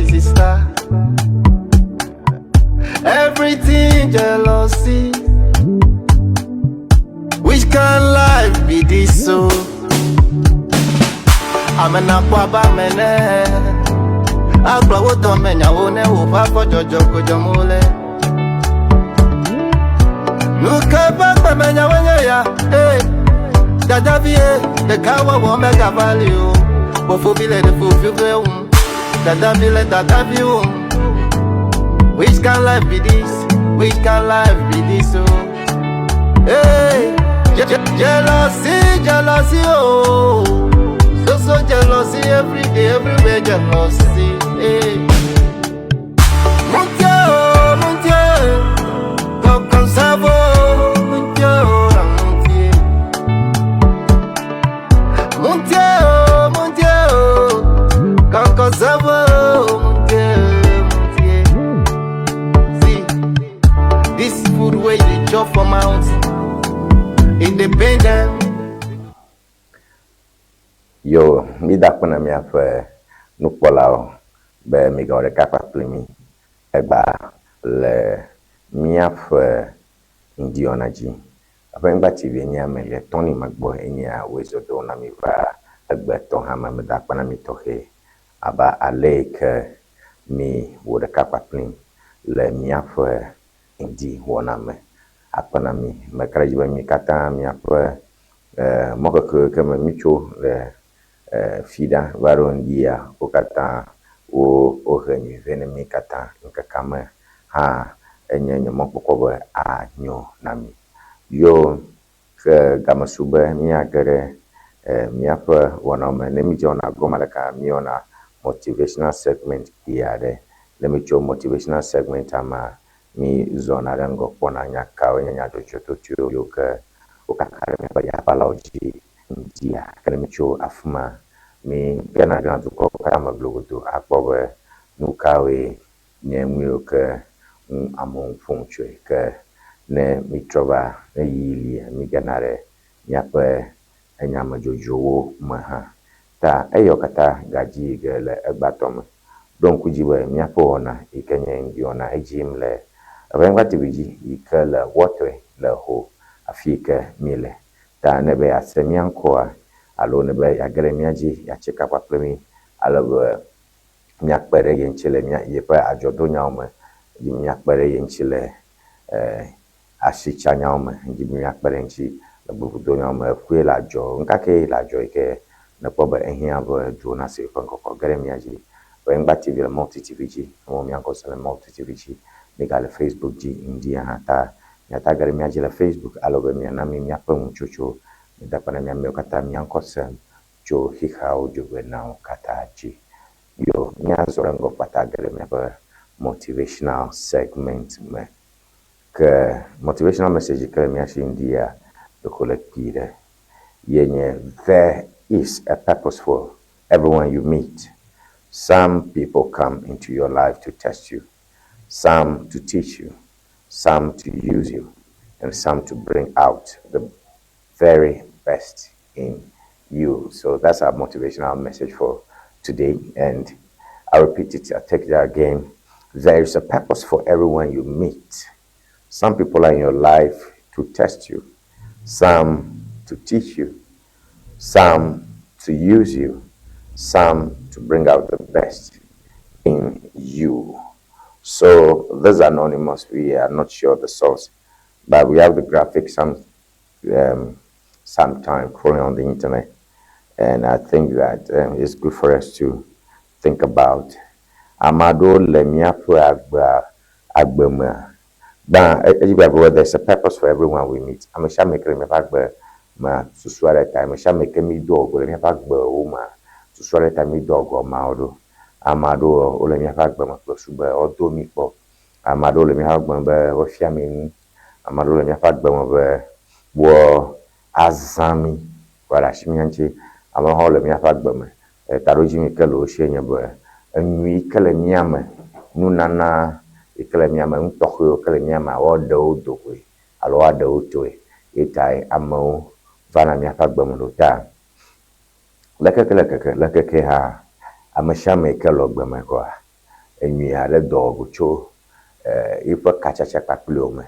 sister. Everything jealousy. Which kind life be this so? Amena kwa ba mene. Agblɔ wo dɔme nyawo ne woƒe afɔ dzɔdzɔ ko dzɔm wole. Nu ke ƒe agbemenyawoe nye ya? Ee, dadavi ye, ɖekawɔwɔ megava li o. Fofovi le ɖe fofovi wum, dadavi le dadavi wum. Which kind life be this? Which kind life be this? Oh, hey, jealousy, jealousy, oh, so so jealousy every day, everywhere jealousy. Hey. Mon Dieu, mon Dieu, comme ça vaut, mon Dieu, mon Dieu. Mon Dieu, mon Dieu, quand ça vaut, mon Dieu, mon Dieu. See, this food where you chop for mouth, it depend them. Yo, mída akpe na míaƒe nukpɔlawo be migawɔ ɖeka kpakple mí egba le míaƒe ŋdiwɔna dzi. Aƒenyigba TV nye ame le Tony Magbɔ enye wòezɔ na mi va egbe tɔ hã me meda akpe na mi tɔxɛ abe ale yi ke mi wɔ ɖeka kpakple le míaƒe ŋdiwɔna me. Akpe na mi. Meka ɖe edzi be mi katã miaƒe mɔkeke ke me mitso le fi ɖa va ɖo ŋdia wo katã wo wohe nyui vɛ ne mi katã ŋkekea me hã enye nye mɔkpɔkpɔ be anyo na mi. Yo ke game su be míage ɖe míaƒe wɔnawo me. Ne mídze wɔna gɔme ɖeka míewɔna motivational segment kpui aɖe. Ne mitso motivational segment mea, mi zɔna ɖe ŋgɔ kpɔna nya kawoe nye nyadzɔdzɔtotoewo yiwo ke wokaka ɖe míaƒe yaƒalawo dzi ŋdia. Ke ne mitso afi ma, mi gena ɖe dukɔwo katã me globodo akpɔ be nu kawoe nye nu yiwo ke ŋu amewo ƒom tsoe. Ke ne mitrɔ va ne ɣeyiɣi lia, migena ɖe míaƒe enyamedzodzrowo me hã. Ta eyawo katã gadzi yi ge le egbãtɔ me. Ɖo ŋku dzi be míaƒe wɔna yi ke nye ŋdiwɔna edzi yim le Eʋenyigba TV dzi yi ke le Wɔtɔe le Ho afi yi ke míele. Ta ne be yease mía ŋkɔa alo ne be yeage ɖe mía dzi yeatsi ka kpakple mí ale be míakpe ɖe ye ŋuti le mía yeƒe adzɔdonyawo me, dzi be míakpe ɖe ye ŋuti le asitsanyawo me, dzi be míakpe ɖe ŋuti le bubudonyawo me. Eƒue le adzɔ, nu ka kee le adzɔ yi ke nekpɔ be ehiã be duwo nase yeƒe ŋkɔkɔ ge ɖe mía dzi. Eʋenyigba TV le Multi TV dzi, amewo mía ŋkɔ se le Multi TV dzi. Mígale Facebook dzi ŋdi hã ta miata ge ɖe mía dzi le Facebook ale be miana mí míaƒe ŋutsotso. Mída akpe na mía amewo katã mía ŋkɔ sem tso xexeawo dzogbenawo katã dzi. Yo, míazɔ ɖe ŋgɔ kpata ge ɖe míaƒe motivational segment me. Ke motivational message yi ke le mía si ŋdia ɖeko le kpui ɖe. Ye nye there is a purpose for everyone you meet. Some people come into your life to test you, some to teach you, some to use you, and some to bring out the very best in you. So that's our motivational message for today. And I repeat it, I take that again. There is a purpose for everyone you meet. Some people are in your life to test you, some to teach you, some to use you, some to bring out the best in you. So this is anonymous. We are not sure the source, but we have the graphic sometime crawling on the internet, and I think that it's good for us to think about. Ame aɖewo le míaƒe agbe agbe mea gbã edzi gba be there's a purpose for everyone we meet. Ame sia ame ke le míaƒe agbe mea susu aɖe ta ame sia ame ke mi doa go le míaƒe agbewo mea susu aɖe ta mi doa go ameawo ɖo. Ame aɖewo wole míaƒe agbe me kple susu be woado mí kpɔ. Ame aɖewo le míaƒe agbe me be woafia mí nu. Ame aɖewo le míaƒe agbe me be woazã mí woaɖe asi mía ŋuti. Amewo hã le míaƒe agbe me taɖodzinu yi ke le wo sie nye be enu yi ke le mía me, nunana yi ke le mía me, nu tɔxɛwo ke le mía mea woaɖe wo do goe alo woaɖe wo toe. Ye tae amewo vana míaƒe agbe me ɖo ta le keke le keke le keke hã ame sia ame yi ke le gbe me koa Enyui aɖe dɔ go tso eƒe katsatsa kpakple wo me.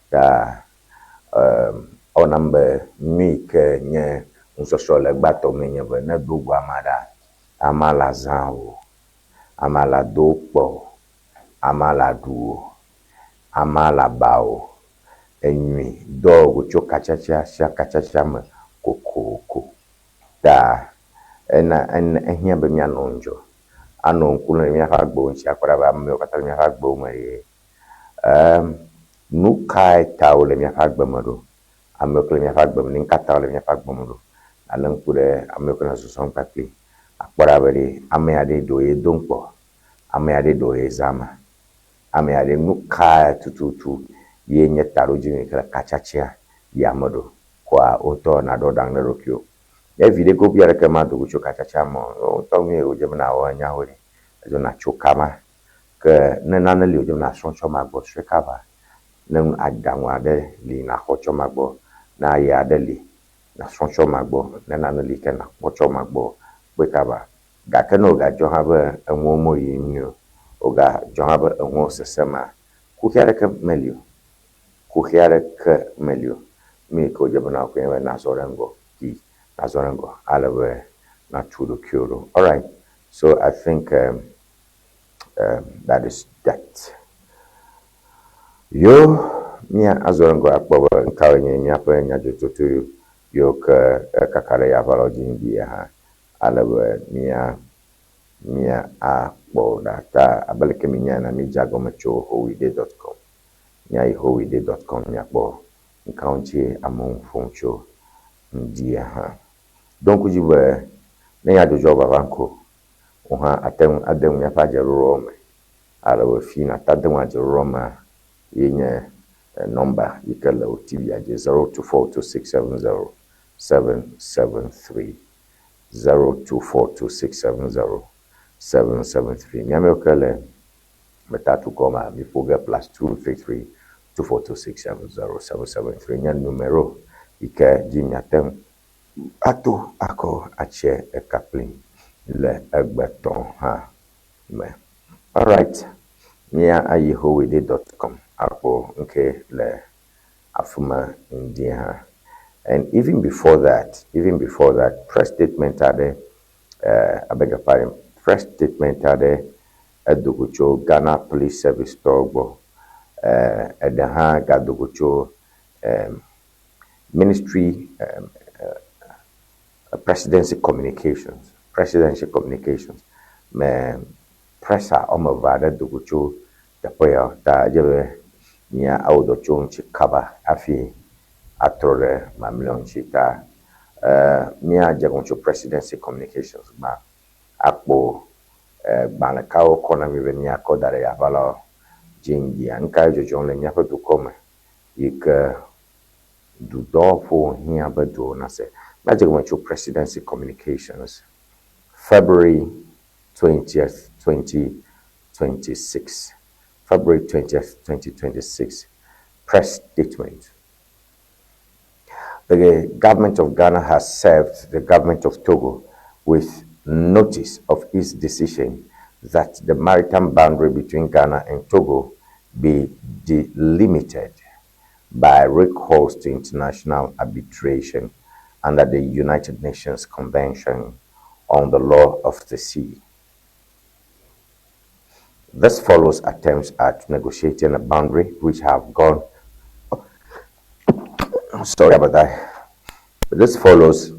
Ta ewɔ nam be nu yi ke nye nusɔsrɔ̃ le egbea mee nye be ne èdo go ame aɖea, amea le azã wò, amea le ado kpɔ wò, amea le aɖu wò, amea le aba wò. Enyui doa go tso katsatsa sia katsatsa me kokoko. Ta ena ena ehiã be míanɔ ŋudzɔ, anɔ ŋku lém ɖe míaƒe agbewo ŋuti akpɔ ɖa be ame yiwo katã le míaƒe agbewo me ɖe, em nu kae ta wole míaƒe agbe me ɖo? Ame yiwo ke le míaƒe agbe me ɖe, nu ka ta wole míaƒe agbe me ɖo? Alé ŋku ɖe ame yiwo ke le zɔzɔm kpakpli akpɔ ɖa be ɖe ame aɖe ɖewo ye dom kpɔ, ame aɖe ɖewo ye zãma, ame aɖe nu kae tututu ye nye taɖodzinu yi ke le katsatsa ya me ɖo? Kɔa wò ŋutɔ nàɖo aɖaŋu ɖe ɖokuiwò. Ne viɖe gobi aɖeke mado go tso katsatsa me o, wò ŋutɔ nu ye wòdze be nàwɔ enya xoɖi. Edzo nàtso kaba. Ke ne nane li wòdze be nàsrɔ̃ tso ema gbɔ, srɔ̃e kaba. Ne aɖaŋu aɖe li nàxɔ tso ema gbɔ, ne aya aɖe li nàsrɔ̃ tso ema gbɔ, ne nane li ke nàkpɔ tso ema gbɔ, kpɔe kaba. Gake ne wògadzɔ hã be enuwo meyi nyuie o, wògadzɔ hã be enuwo sesẽma, kuxi aɖeke meli o. Kuxi aɖeke meli o. Nu yi ke wòdze be nàwɔ koe nye be nàzɔ ɖe ŋgɔ kpui, nàzɔ ɖe ŋgɔ ale be nàtu ɖokuiwò ɖo. Alright, so I think that is that. Yo, mía azɔ ɖe ŋgɔ akpɔ be nu kawoe nye míaƒe nyadzɔdzɔto yiwo ke kaka ɖe yaʋalawo dzi ŋdi ya hã ale be mía mía akpɔ ɖa. Ta abe leke minyae ene, mídze agɔme tso howide.com. Míayi howide.com míakpɔ nu kawo ŋutie amewo nu ƒom tso ŋdi ya hã. Ɖo ŋku dzi be ne nyadzɔdzɔ vava ŋko, wò hã ate ŋu ade nu míaƒe adzeɖoɖowo me ale be fi nàte ade nu adzeɖoɖoa mea ye nye nɔmba yi ke le wò TV-a dzi 0242670773 0242670773. Mía amewo ke le metatukɔ ma miƒo ge +233 242670773 nye numero yi ke dzi miate ŋu ato akɔ atse eka kplim le egbetɔ hã me. Alright, mía ayi howide.com akpɔ ŋke le afi ma ŋdi hã. And even before that, even before that, press statement aɖe, I beg your pardon, press statement aɖe edo go tso Ghana Police Service tɔwo gbɔ. Eɖe hã gado go tso Ministry Presidency Communications me. Press a woame eve aɖe do go tso teƒe ya ta edze be mía awɔ dɔ tso ŋuti kaba hafi atrɔ ɖe mamlɛawo ŋuti ta míadze gɔme tso Presidency Communications gbã akpɔ gbalẽ kawo kɔ na mí be míakɔ da ɖe yaʋalawo dzi ŋdia. Nu kae dzɔdzɔm le míaƒe dukɔ me yi ke dudɔwɔƒewo hiã be duwo nase. Míadze gɔme tso Presidency Communications, February 20th, 2026. February 20th, 2026 press statement. The government of Ghana has served the government of Togo with notice of its decision that the maritime boundary between Ghana and Togo be delimited by recourse to international arbitration under the United Nations Convention on the Law of the Sea. This follows attempts at negotiating a boundary which have gone, sorry about that. This follows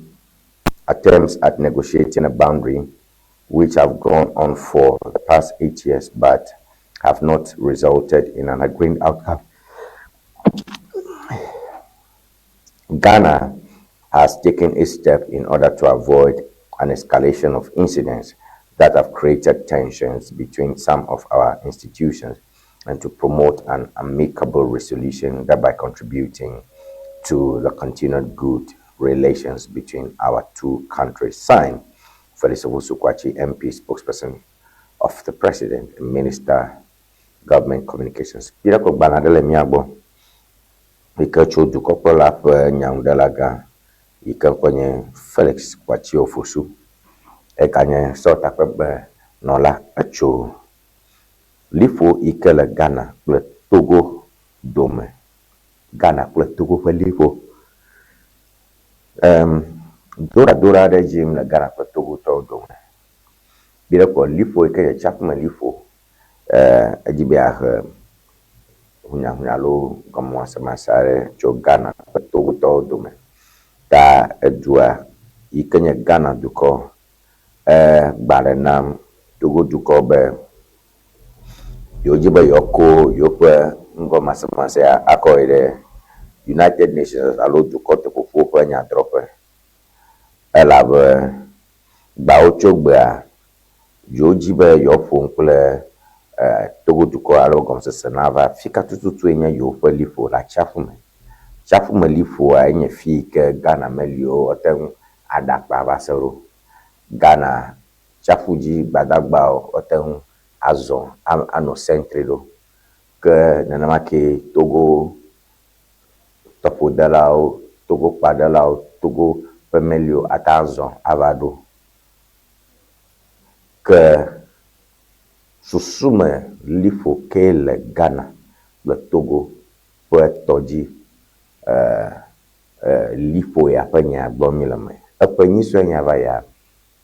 attempts at negotiating a boundary which have gone on for the past 8 years but have not resulted in an agreed outcome. Ghana has taken a step in order to avoid an escalation of incidents that have created tensions between some of our institutions and to promote an amicable resolution, thereby contributing to the continued good relations between our two countries. Signed, Felix Owusu Kwakye, MP, spokesperson of the President and Minister, Government Communications. Peter Kogbana ɖe le mía gbɔ yi ke tso dukɔkplɔla ƒe nyanuɖela gã yi ke ŋkɔe nye Felix Kwakye Ofosu. Eka nye sewɔtakpegbe nɔla etso. Liƒo yi ke le Ghana kple Togo dome. Ghana kple Togo ƒe liƒo. Em doɖadoɖa aɖe dzi yim le Ghana kple Togotɔwo dome. Bi ɖe kɔ liƒo yi ke nye tsiaƒume liƒo e edzi be yeahe hunyahunya alo gɔmemasemase aɖe tso Ghana kple Togotɔwo dome. Ta edua yi ke nye Ghana dukɔ e gbalẽ nam Togo dukɔ be yewodzi be yewoako yewoƒe ŋgɔmasemasea akɔ yi ɖe United Nations alo dukɔ teƒoƒo ƒe nyadrɔƒe elabe gbawo tso gbea yewodzi be yewoaƒo nu kple Togo dukɔ alo gɔmesese nava fi ka tututue nye yewoƒe liƒo le atsiaƒu me. Tsiaƒu me liƒoa enye fi yi ke Ghana meliwo woate ŋu aɖe akpa va se ɖo. Ghana tsiaƒu dzi gbadagbawo woate ŋu azɔ anɔ sentry ɖo. Ke nenema kee Togo tɔƒodelawo, Togo kpadelawo, Togo ƒe meliwo ate ŋu azɔ ava ɖo. Ke susume liƒo kee le Ghana kple Togo ƒe tɔdzi liƒo ya ƒe nya gblɔm mi le me. Eƒe nyi sue nya va ya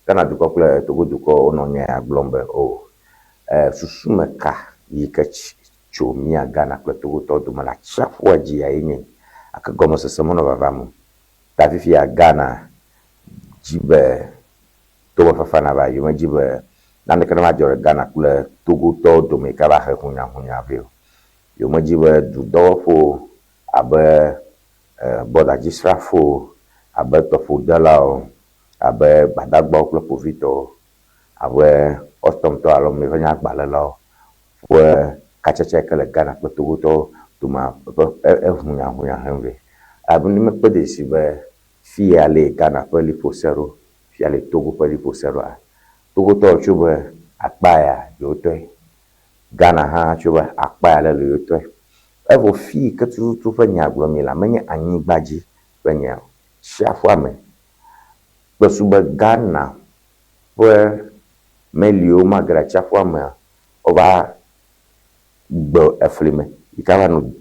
Ghana dukɔ kple Togo dukɔ wonɔ nya ya gblɔm be o susume ka yi ke tso mía Ghana kple Togotɔwo dome le atsiaƒua dzi ya ye nye ake gɔmesese menɔ vavam o. Ta fifia Ghana dzi be tomefafa nava yewomedzi be naneke ne va dzɔ ɖe Ghana kple Togotɔwo dome yi ke ava he hunyahunya vɛ o. Yewomedzi be dudɔwɔƒewo abe bɔdadzisrafowo, abe tɔƒodelawo, abe gbadagbawo kple kpovitɔwo, abe kɔstɔmtɔwo alo ame yiwo nye agbalẽlawo ƒe katsatsa yi ke le Ghana kple Togotɔwo dome ƒe ehunyahunya hem vɛ. Elabe ne míekpɔ dzesi be fi ya le Ghana ƒe liƒo se ɖo, fi ya le Togo ƒe liƒo se ɖoa, Togotɔwo tso be akpa ya yewotɔe. Ghana hã tso be akpa ya le yewotɔe. Evɔ fi yi ke tututu ƒe nya gblɔm mi lea, menye anyigba dzi ƒe nya o. Tsiaƒua me kple su be Ghana ƒe meliwo mage ɖe atsiaƒua mea, wova gbe efli me yi ke ava nɔ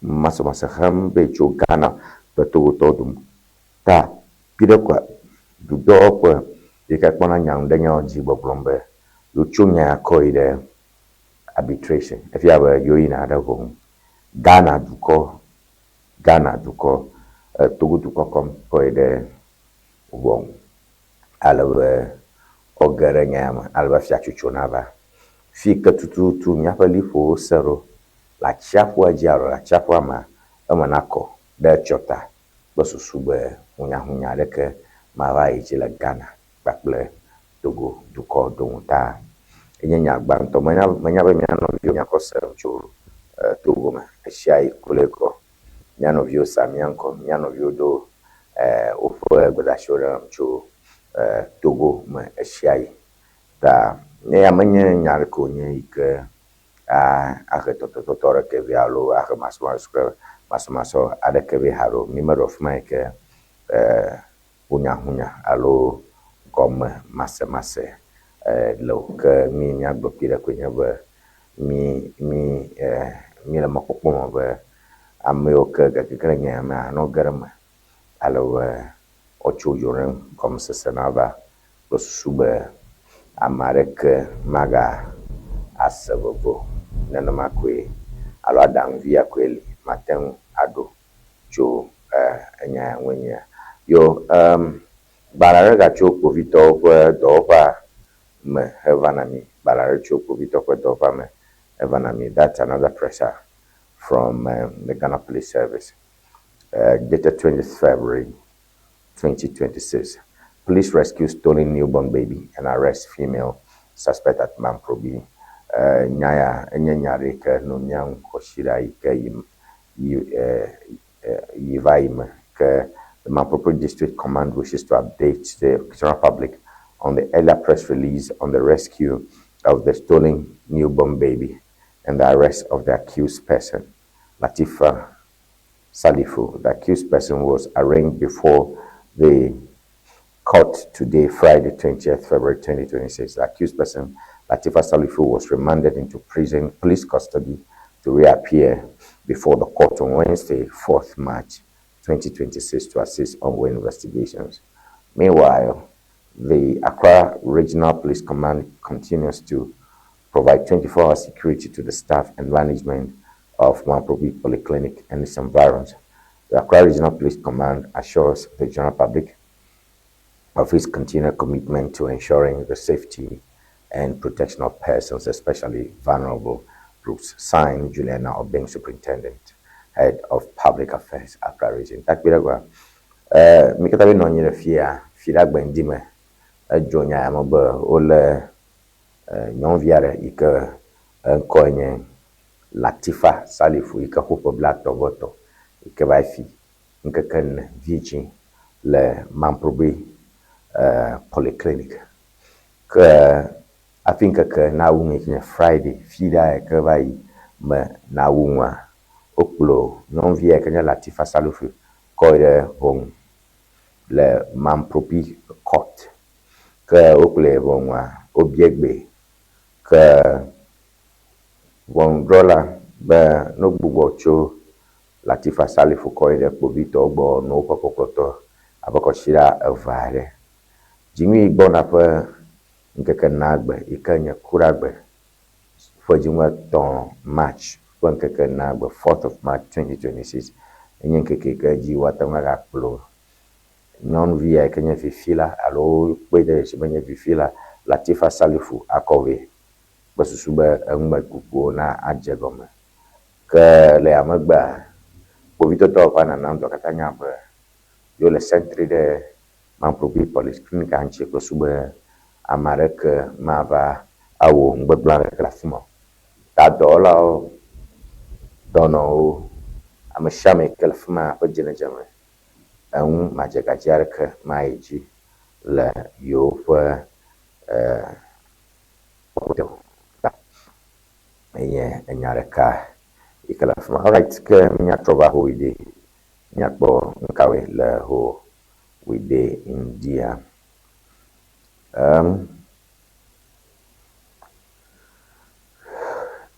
masɔmasɔ hem vɛ tso Ghana kple Togotɔwo dome. Ta pi ɖe kɔa, dudɔwɔƒe yi ke kpɔna nyanuɖenyawo dzi gbɔgblɔm be yewotso nya ya kɔ yi ɖe arbitration. Efia be yewo yina ɖe ʋɔnu. Ghana dukɔ, Ghana dukɔ, Togo dukɔ kɔm kɔ yi ɖe ʋɔnu ale be woage ɖe nya ya me ale be fiatsotso nava. Fi yi ke tututu míaƒe liƒowo se ɖo le atsiaƒua dzi alo le atsiaƒua mea, eme nakɔ ɖe etsɔ ta kple susu be hunyahunya aɖeke mava yi dzi le Ghana kpakple Togo dukɔ dome ta enye nya gbãtɔ. Menya menya be mía nɔviwo miakɔ se tso Togo me ɣesiaɣi kloe kɔ. Mía nɔviwo sa mía ŋkɔ, mía nɔviwo do woƒe gbedeasiwo ɖe nam tso Togo me ɣesiaɣi. Ta nye ya menye nya aɖeke wònye yi ke ahe tɔtɔtɔtɔ aɖeke vɛ alo ahe masɔmasɔ aɖeke vɛ haɖe o. Mi meɖo afi ma yi ke hunyahunya alo gɔme masemase le o. Ke mi míagblɔ kpui ɖe koe nye be mi mi mi le mɔkpɔkpɔ me be ame yiwo ke gege ɖe nya ya mea ne woge ɖe eme ale be woatso dzo ɖe gɔmesese nava kple susu be ame aɖeke maga ase veve o. Nenema koe alo aɖaŋu vi koe li mate ŋu aɖo tso enya ya ŋue nye ya. Yo gbalẽ aɖe gatso kpovitɔwo ƒe dɔwɔƒea me heva na mi. Gbalẽ aɖe tso kpovitɔ ƒe dɔwɔƒea me heva na mi. That's another pressure from the Ghana Police Service. Dated 20th February 2026. Police rescue stolen newborn baby and arrest female suspect at Mamprobi. Nya ya enye nya ɖe yi ke nɔ mía ŋu kɔsiɖa yi ke yi yi yi va yi me ke the Mamprobi District Command wishes to update the general public on the earlier press release on the rescue of the stolen newborn baby and the arrest of the accused person, Latifa Salifu. The accused person was arraigned before the court today, Friday, 20th February 2026. The accused person, Latifa Salifu was remanded into prison police custody to reappear before the court on Wednesday, 4th March 2026 to assist ongoing investigations. Meanwhile, the Accra Regional Police Command continues to provide 24-hour security to the staff and management of Mamprobi Polyclinic and its environs. The Accra Regional Police Command assures the general public of its continued commitment to ensuring the safety and protection of persons, especially vulnerable groups. Signed, Juliana Obeng, Superintendent, Head of Public Affairs, Accra Region. Takpiragwa. Mi katã míenɔ anyi ɖe fia, Fiɖagbe ŋdi me. Edzɔ nya ya me be wolé nyɔnuvi aɖe yi ke eŋkɔe nye Latifa Salifu yi ke xo ƒe 33 yi ke va yi fi ŋkeke ene vidzĩ le Mamprobi Polyclinic. Ke hafi ŋkeke nawu nu yi ke nye Friday, fiɖa yi ke va yi me nawu nua, wokplɔ nyɔnuvi yi ke nye Latifa Salifu kɔ yi ɖe ʋɔnu le Mamprobi court. Ke wokplɔe yi ʋɔnua, wobia gbe ke ʋɔnudrɔ̃la be ne wogbugbɔ tso Latifa Salifu kɔ yi ɖe kpovitɔwo gbɔ ne woƒe kpɔkplɔtɔ abe kɔsiɖa eve aɖe. Dziŋui gbɔna ƒe ŋkeke enagbe yi ke nye Kuɖagbe ƒe dziŋu etɔ̃ March ƒe ŋkeke enagbe 4th of March 2026 enye ŋkeke yi ke dzi woate ŋu agakplɔ nyɔnuvi ya yi ke nye fifi la alo wokpɔe de dzesi be nye fifi la Latifa Salifu akɔ vɛ kple susu be enumekukuwo na adze gɔme. Ke le ya megbea, kpovitɔtɔwo ƒe ananam dɔ katã nya be yewo le sentry ɖe Mamprobi Polyclinic ŋuti kple susu be ame aɖeke mava awɔ nu gbegblẽ aɖeke le afi ma o. Ta dɔwɔlawo, dɔnɔwo, ame sia ame yi ke le afi ma ƒe dzenedzeme eŋu madzegadze aɖeke mayi dzi le yewoƒe kpɔkpɔ ta. Enye enya ɖeka yi ke le afi ma. Alright, ke míatrɔ va Ho míakpɔ nu kawoe le Ho Wide India.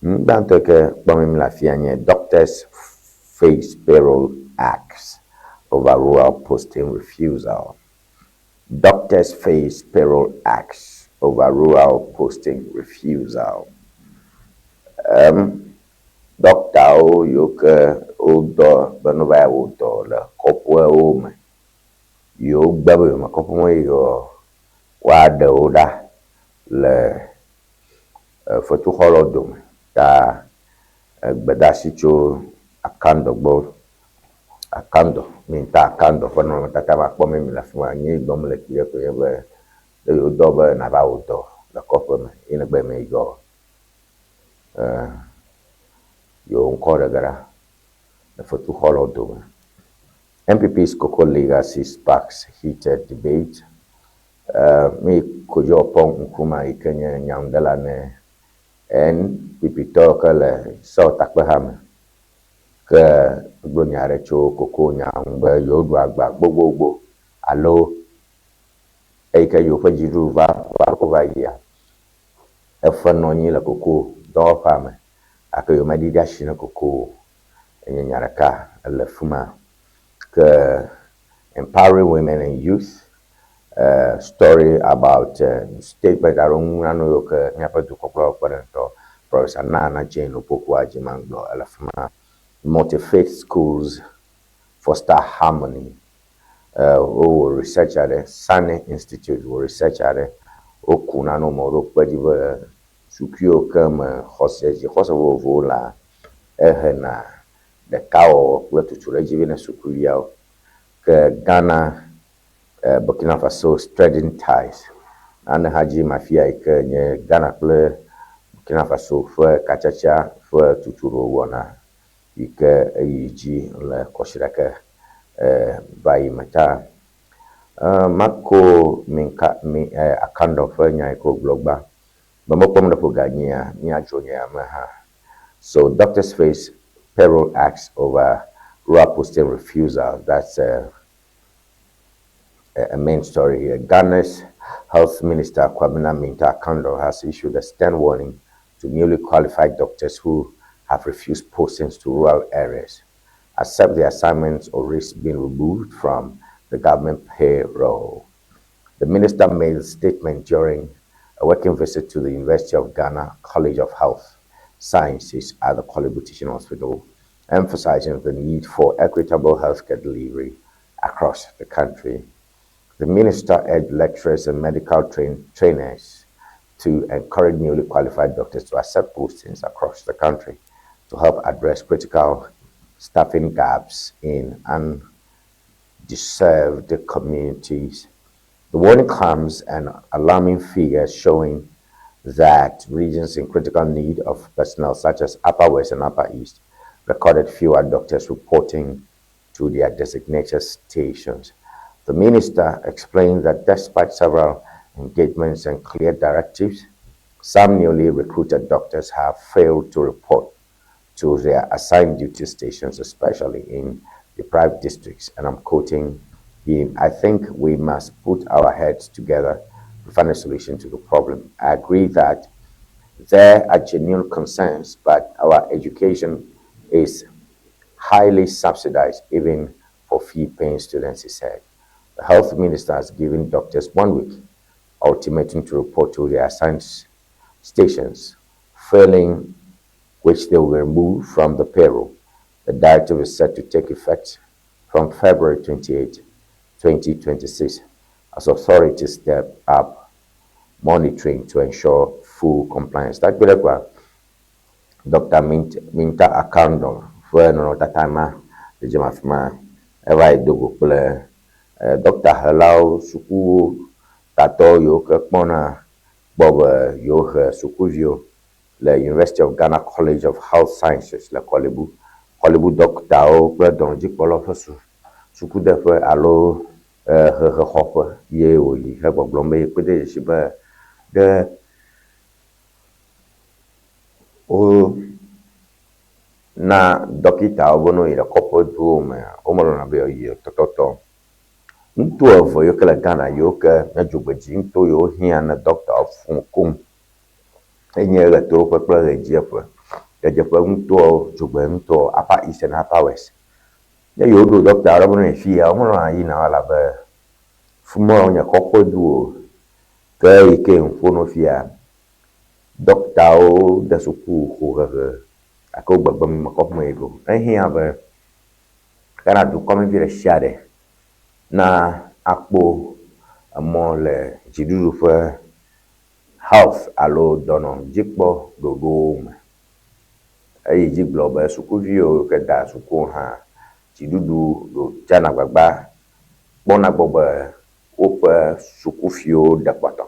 Nu gbãtɔ yi ke kpɔm mi le afia nye doctors face payroll axe over rural posting refusal. Doctors face payroll axe over rural posting refusal. Dɔktawo yiwo ke wodɔ be ne wova yi wɔ dɔ le kɔƒewo me yiwo gbe be yewome kɔƒe me yi o, woaɖe wo ɖa le fetuxɔlawo dome ta gbedeasi tso Akandɔ gbɔ. Akandɔ, mi ta Akandɔ ƒe nɔnɔmetata va kpɔm mi le afi ma. Nye yi gblɔm mele kpuie koe nye be ne yewodɔ be nava wɔ dɔ le kɔƒe me ye negbe me yi gɔ yewo ŋkɔ ɖe ge ɖa le fetuxɔlawo dome. NPP's Cocoa Legacy sparks heated debate. Mi Kojo Oppong Nkrumah yi ke nye nyanuɖela ne NPP tɔwo ke le South Akpeha me ke egblɔ nya aɖe tso koko nya ŋu be yewoɖu agba gbogbogbo alo eyi ke yewoƒe dziɖuɖu va va yia efe nɔ anyi le koko dɔwɔƒea me gake yewomeɖiɖi asi ne koko o. Enye nya ɖeka le fi ma. Ke empowering women and youth story about statement alo nunana yiwo ke míaƒe dukɔkplɔlawo kpe ɖe ŋutɔ Professor Nana Jane Opoku Agyemang gblɔ ele fi ma. Multi-faith schools foster harmony. Wowɔ research aɖe, Sani Institute wɔ research aɖe. Woku nanewo me woɖo kpe dzi be sukuiwo ke me xɔse dzixɔse vovovowo lea, ehena ɖekawɔwɔ kple tutuɖedzi vɛ ne sukuviawo. Ke Ghana, Burkina Faso strengthen ties. Nane hã dzi mafia yi ke nye Ghana kple Burkina Faso ƒe katsatsa ƒe tutuɖo wɔna yi ke eyi dzi le kɔsiɖa ke va yi me ta. Mako minka mi Akandɔ ƒe nya yi ke wògblɔ gbã be mekpɔm ɖe ƒo ganyia míadzro nya me hã. So doctors face payroll axe over rural posting refusal. That's a main story here. Ghana's Health Minister Kwabena Mintah Akandoh has issued a stern warning to newly qualified doctors who have refused postings to rural areas, accept the assignments or risk being removed from the government payroll. The minister made a statement during a working visit to the University of Ghana College of Health Sciences at the Korle Bu Teaching Hospital, emphasizing the need for equitable healthcare delivery across the country. The minister urged lecturers and medical trainers to encourage newly qualified doctors to accept postings across the country to help address critical staffing gaps in undeserved communities. The warning comes an alarming figure showing that regions in critical need of personnel such as Upper West and Upper East recorded fewer doctors reporting to their designated stations. The minister explained that despite several engagements and clear directives, some newly recruited doctors have failed to report to their assigned duty stations, especially in deprived districts. And I'm quoting him, "I think we must put our heads together to find a solution to the problem. I agree that there are genuine concerns, but our education is highly subsidized even for fee-paying students," he said. The health minister has given doctors 1 week ultimatum to report to their assigned stations, failing which they will be removed from the payroll. The directive is set to take effect from February 28, 2026, as authorities step up monitoring to ensure full compliance. Takpe Dr. Mintah Akandoh ƒe nɔnɔmetata ma le dzem afi ma eva yi do go kple dɔkta sukuwo tatɔ yiwo ke kpɔna gbɔ be yewohe sukuviwo le University of Ghana College of Health Sciences le Korle Bu. Korle Bu dɔktawo kple dɔnɔdzikpɔlawo ƒe su sukudeƒe alo hehexɔƒe ye wòyi hegbɔgblɔm be yekpe de dzesi be ɖe wo na dɔkitawo be ne woyi ɖe kɔƒeduwo mea, womelɔ̃na be yewoayi tɔtɔtɔ. Ŋutsu eve yiwo ke le Ghana yiwo ke nye dzogbedzi ŋutɔ yiwo hiã ne dɔktawo fũ koŋ enye ɣetoɖoƒe kple ɣedzeƒe. Ɣedzeƒe ŋutɔwo, dzogbe ŋutɔ, Upper East and Upper West. Ne yewo ɖo dɔkta aɖe be ne yi fia, womelɔ̃na yina o elabe fi ma wonye kɔƒeduwo. Ke yi ke ŋu ƒo fia, dɔktawo de suku xɔ hehe gake wo gbegbe me kɔƒe yi go. Ehiã be Ghana dukɔmevi ɖe sia ɖe na akpɔ emɔ le dziɖuɖu ƒe health alo dɔnɔdzikpɔ ɖoɖowo me. Eyi dzi gblɔ be sukuviwo ke da suku hã dziɖuɖu ɖo dzena agbagba kpɔna gbɔ be woƒe sukufiwo ɖe kpɔtɔ.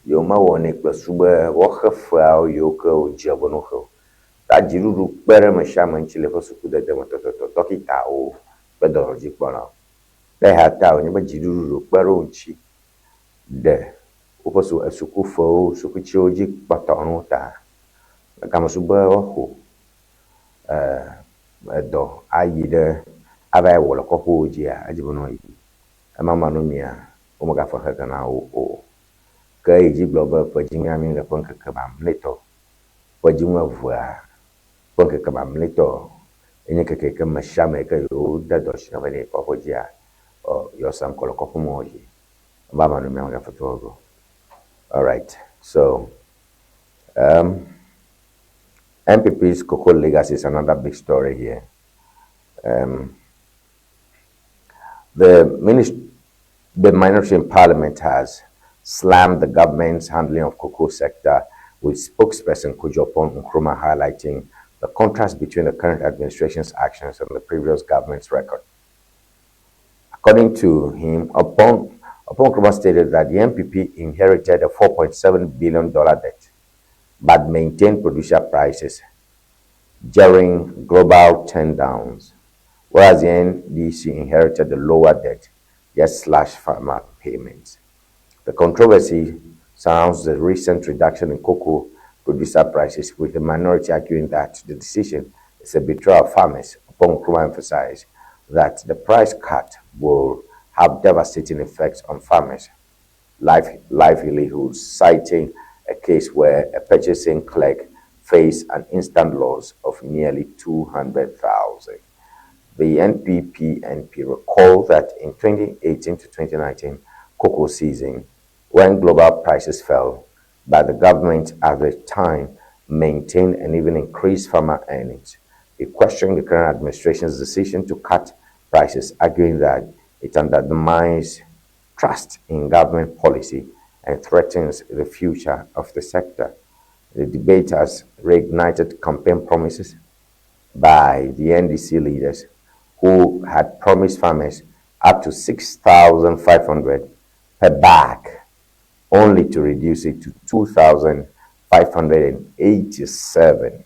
Yewo mewɔnɛ kple su be woaxe feawo yiwo ke wodze be ne woxe o. Ta dziɖuɖu kpe ɖe ame sia ame ŋuti le eƒe sukudede me tɔtɔtɔ, dɔkitawo kple dɔnɔdzikpɔlawo. Le eya ta wònye be dziɖuɖu ɖo kpe ɖe wo ŋuti ɖe woƒe su sukufewo, sukutsiwo dzi kpɔtɔ na wo ta. Game su be woaxɔ edɔ ayi ɖe ava yi wɔ le kɔƒewo dzia, edzi be ne woayi. Ema manɔmea, womegafe xexe na wo o. Ke eyi dzi gblɔ be ƒe dziŋuami le ƒe ŋkeke mamlɛtɔ, ƒe dziŋu evea ƒe ŋkeke mamlɛtɔ enye ŋkeke yi ke ame sia ame yi ke yewo de dɔ asi na be ne yi kɔƒe dzia, yewoasa ŋkɔ le kɔƒemɔwo dzi. Ema manɔmea megafe to go. All right, so NPP's Cocoa Legacy is another big story here. The minority in parliament has slammed the government's handling of cocoa sector, with spokesperson Kojo Oppong Nkrumah highlighting the contrast between the current administration's actions and the previous government's record. According to him, Oppong Nkrumah stated that the NPP inherited a $4.7 billion debt, but maintained producer prices during global turndowns, whereas the NDC inherited the lower debt, yet slashed farmer payments. The controversy surrounds the recent reduction in cocoa producer prices, with the minority arguing that the decision is a betrayal of farmers. Oppong Nkrumah emphasized that the price cut will have devastating effects on farmers. Livelihoods, citing a case where a purchasing clerk faced an instant loss of nearly 200,000. The NPP-NP recalled that in 2018 to 2019 cocoa season, when global prices fell, but the government at the time maintained and even increased farmer earnings. He questioned the current administration's decision to cut prices, arguing that it undermines trust in government policy and threatens the future of the sector. The debate has reignited campaign promises by the NDC leaders who had promised farmers up to 6,500 per bag, only to reduce it to 2,587.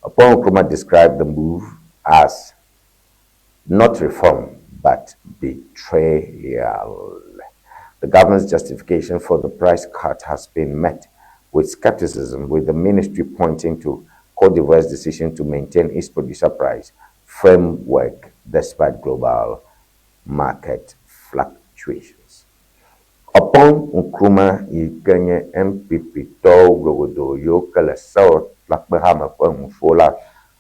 Oppong Nkrumah described the move as not reform, but betrayal. The government's justification for the price cut has been met with skepticism, with the ministry pointing to Cote d'Ivoire's decision to maintain its producer price framework despite global market fluctuations. Oppong Nkrumah yi ke nye NPP tɔwo glogodo yiwo ke le sewɔtakpehame ƒe ŋuƒo la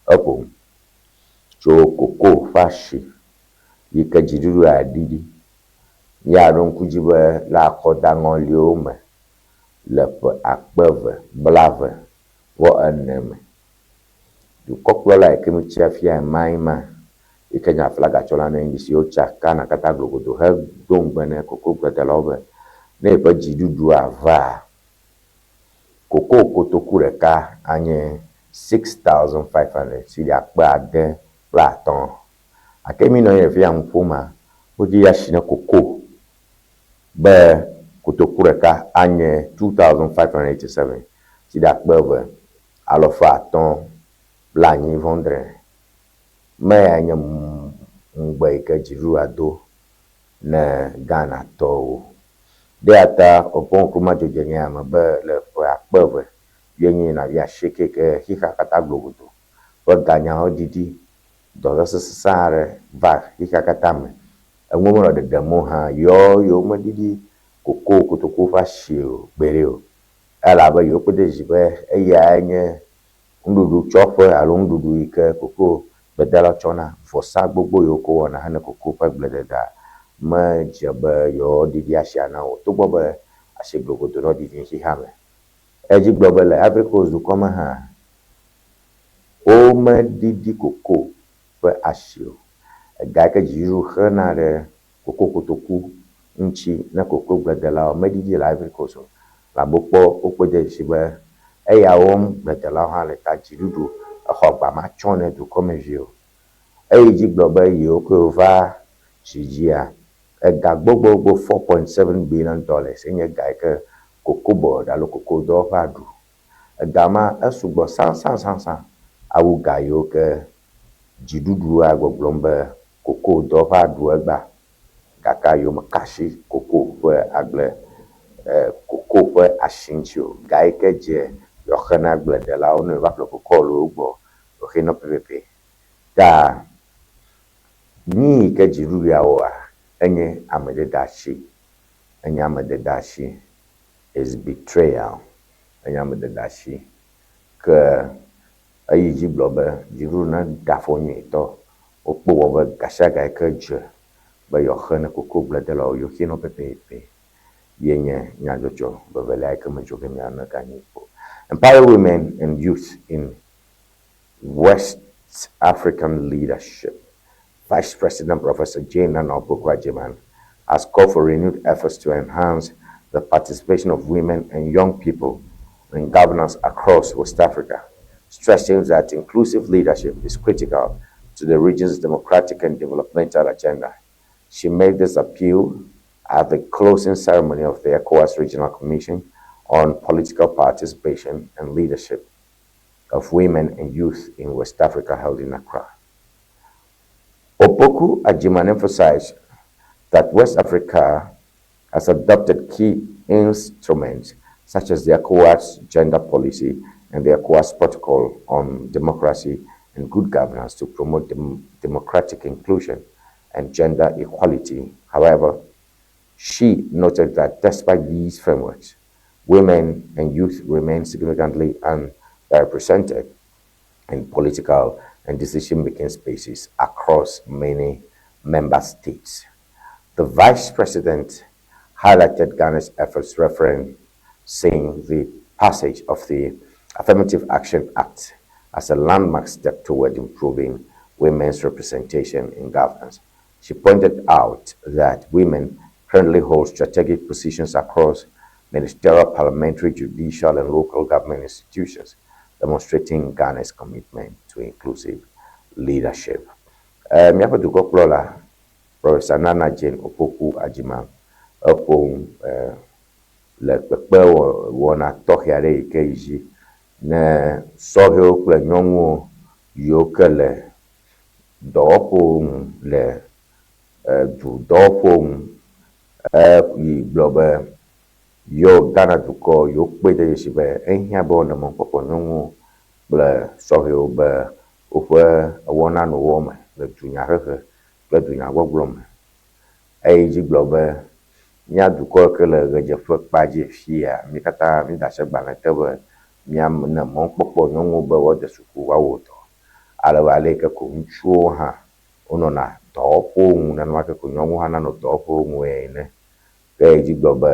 eƒo tso koko ƒe asi yi ke dziɖuɖu aɖiɖi ya ɖo ŋku dzi be le akɔdaŋɔliwo me le ƒe 2024 me. Dukɔkplɔla yi ke mitsi afia ema yi ke nye aflagatsɔla na NDC wotsa Ghana katã glogodo hedo ŋugbe ne kokogbledelawo be ne yeƒe dziɖuɖua va koko kotoku ɖeka anye 6,500 si ɖe 6500. Ake mi nɔ anyi le fi ya nu ƒom wodzi asi ne koko be kotoku ɖeka anye 2,587 si ɖe 2590. Me ya nye ŋugbe yi ke dziɖuɖua do ne Ghanatɔwo. Ɖeya ta Oppong Nkrumah dzodze nye ame be le ƒe 2028 ke xixea katã glogodo ƒe ganyawo didi dɔzã sesẽ aɖe va xixea katã me. Enuwo menɔ ɖeɖem o hã yewo yewo meɖiɖi koko kotoku ƒe asi o gbeɖe o elabe yewo kpe de dzi be eyae nye nuɖuɖu tsɔƒe alo nuɖuɖu yi ke koko gbedalawo tsɔna vɔsa gbogbo yiwo ke wowɔna hene koko ƒe agblededea medze be yewoaɖiɖi asia na wo togbɔ be asi glogodo nɔ ɖiɖim xixea me. Edzi gblɔ be le Ivory Coast dukɔ me hã womeɖiɖi koko ƒe asi o. Ega yi ke dziɖuɖu xena ɖe koko kotoku ŋuti ne kokogbledelawo meɖiɖi le Ivory Coast o. Elabe wokpɔ wokpɔe de dzesi be eya wɔm gbledelawo hã le ta dziɖuɖu exɔ agba matsɔ ne dukɔmevi o. Eyi dzi gblɔ be yewo ke va tsi dzia ega gbogbogbò $4.7 billion enye ga yi ke Cocoa Board alo koko dɔwɔƒe aɖu. Ega ma esugbɔ sãsãsãsã awu ga yiwo ke dziɖuɖua gbɔgblɔm be koko dɔwɔƒe aɖu egbea gake yewo meka asi koko ƒe agble koko ƒe asi ŋuti o. Ga yi ke dze yewoaxe na agbledelawo ne wova ƒle koko le wo gbɔ woxe nɔ pɛpɛpɛ. Ta nu yi ke dziɖuɖua wɔa enye amedede asi enye amedede asi is betrayal enye amedede asi ke eyi dzi gblɔ be dziɖuɖu neɖe afɔ nyuietɔ wokpɔ wɔ be ga sia ga yi ke dze be yewoaxe ne kokogbledelawo yewoxe nɔ pɛpɛpɛ ye nye nyadzɔdzɔ vevelia yi ke medzo ge mianɔ ganyi o. Empower women and youth in West African leadership. Vice President Professor Jane Nana Opoku-Agyemang has called for renewed efforts to enhance the participation of women and young people in governance across West Africa, stressing that inclusive leadership is critical to the region's democratic and developmental agenda. She made this appeal at the closing ceremony of the ECOWAS Regional Commission on Political Participation and Leadership of Women and Youth in West Africa held in Accra. Opoku Agyemang emphasized that West Africa has adopted key instruments such as the ECOWAS Gender Policy and the ECOWAS Protocol on Democracy and Good Governance to promote democratic inclusion and gender equality. However, She noted that despite these frameworks, women and youth remain significantly underrepresented in political and decision-making spaces across many member states. The vice president highlighted Ghana's efforts, referencing the passage of the Affirmative Action Act as a landmark step toward improving women's representation in governance. She pointed out that women currently hold strategic positions across ministerial, parliamentary, judicial, and local government institutions, demonstrating Ghana's commitment to inclusive leadership. Míaƒe dukɔkplɔla Professor Nana Jane Opoku Agyemang eƒo nu le kpekpe wɔna tɔxɛ aɖe yi ke yi dzi ne sɔhɛwo kple nyɔnuwo yiwo ke le dɔwɔƒewo ŋu le du dɔwɔƒewo ŋu yi gblɔ be yewo Ghana dukɔ yewo kpɔe de dzesi be ehiã be woanɔ mɔkpɔkpɔ nyɔnuwo kple sɔhɛwo be woƒe wɔnanuwo me le dunyahehe kple dunyagbɔgblɔ me. Eye dzi gblɔ be mía dukɔ ke le ɣedzeƒe kpa dzi fia mí katã mída asi agbalẽ te be míane mɔkpɔkpɔ nyɔnuwo be woade suku woawɔ dɔ. Ale be ale yi ke ko ŋutsuwo hã wonɔna dɔwɔƒewo ŋu nenema ke ko nyɔnuwo hã nanɔ dɔwɔƒewo ŋue ene. Ke dzi gblɔ be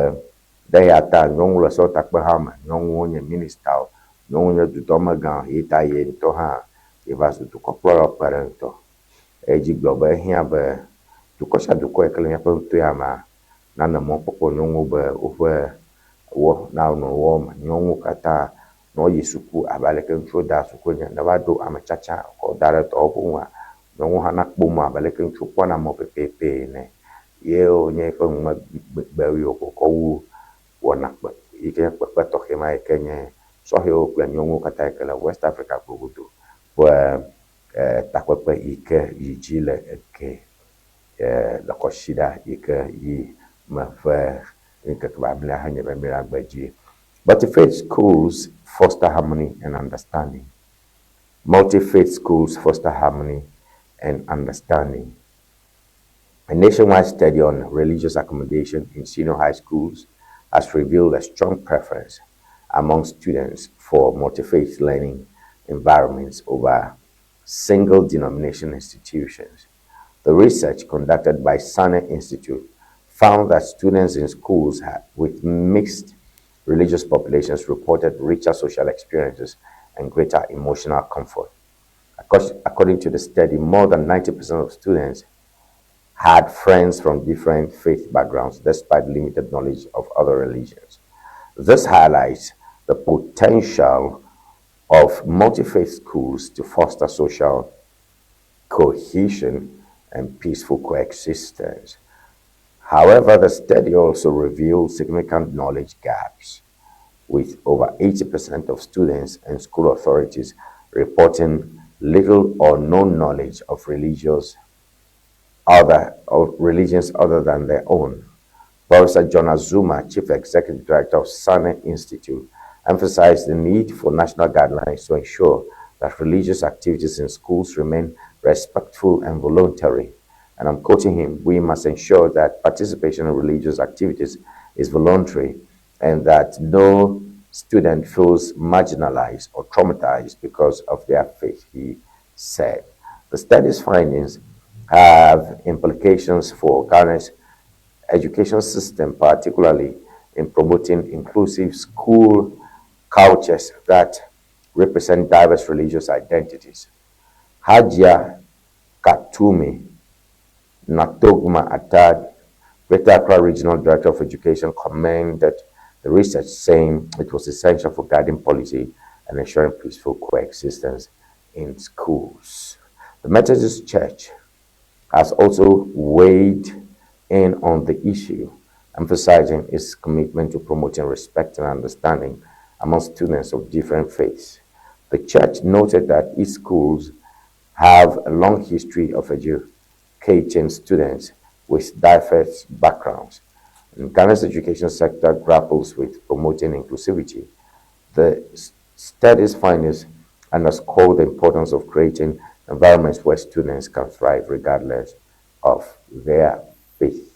ɖe ya ta nyɔnu le sewɔtakpeha me, nyɔnuwo nye ministawo, nyɔnuwo nye dudɔmegã yi ta ye ŋutɔ hã yeva zu dukɔkplɔla kpe ɖe ŋutɔ. Eye dzi gblɔ be ehiã be dukɔ sia dukɔ yi ke le míaƒe nutoa mea nanɔ mɔkpɔkpɔ nyɔnuwo be woƒe wɔ nanɔ wɔ me. Nyɔnuwo katã ne woyi suku abe aleke ŋutsuwo dea suku ene ne va ɖo ame tsatsa kɔ da ɖe dɔwɔƒe ŋua, nyɔnuwo hã nakpɔ mɔ abe aleke ŋutsuwo kpɔna mɔ pɛpɛpɛ ene. Ye wonye eƒe numegbegbe yiwo wòkɔ wu wɔna kpe yi ke nye kpekpe tɔxɛ ma yi ke nye sɔhɛwo kple nyɔnuwo katã yi ke le West Africa gogodo ƒe takpekpe yi ke yi dzi le eke le kɔsiɖa yi ke yi me ƒe ŋkeke mamlɛa henye be míagbe dzi. Multi-faith schools foster harmony and understanding. Multi-faith schools foster harmony and understanding. A nationwide study on religious accommodation in senior high schools has revealed a strong preference among students for multi-faith learning environments over single denomination institutions. The research conducted by Sanneh Institute found that students in schools with mixed religious populations reported richer social experiences and greater emotional comfort. According to the study, more than 90% of students had friends from different faith backgrounds despite limited knowledge of other religions. This highlights the potential of multi-faith schools to foster social cohesion and peaceful coexistence. However, the study also revealed significant knowledge gaps, with over 80% of students and school authorities reporting little or no knowledge of religions other than their own. Professor John Azumah, Chief Executive Director of Sanneh Institute, emphasized the need for national guidelines to ensure that religious activities in schools remain respectful and voluntary. And I'm quoting him, "We must ensure that participation in religious activities is voluntary and that no student feels marginalized or traumatized because of their faith," he said. The study's findings have implications for Ghana's education system, particularly in promoting inclusive school cultures that represent diverse religious identities. Hajia Katumi Natogma Atad, Greater Accra Regional Director of Education, commended the research, saying it was essential for guiding policy and ensuring peaceful coexistence in schools. The Methodist Church has also weighed in on the issue, emphasizing its commitment to promoting respect and understanding among students of different faiths. The church noted that its schools have a long history of educating students with diverse backgrounds. And Ghana's education sector grapples with promoting inclusivity. The study's findings underscore the importance of creating environments where students can thrive regardless of their faith.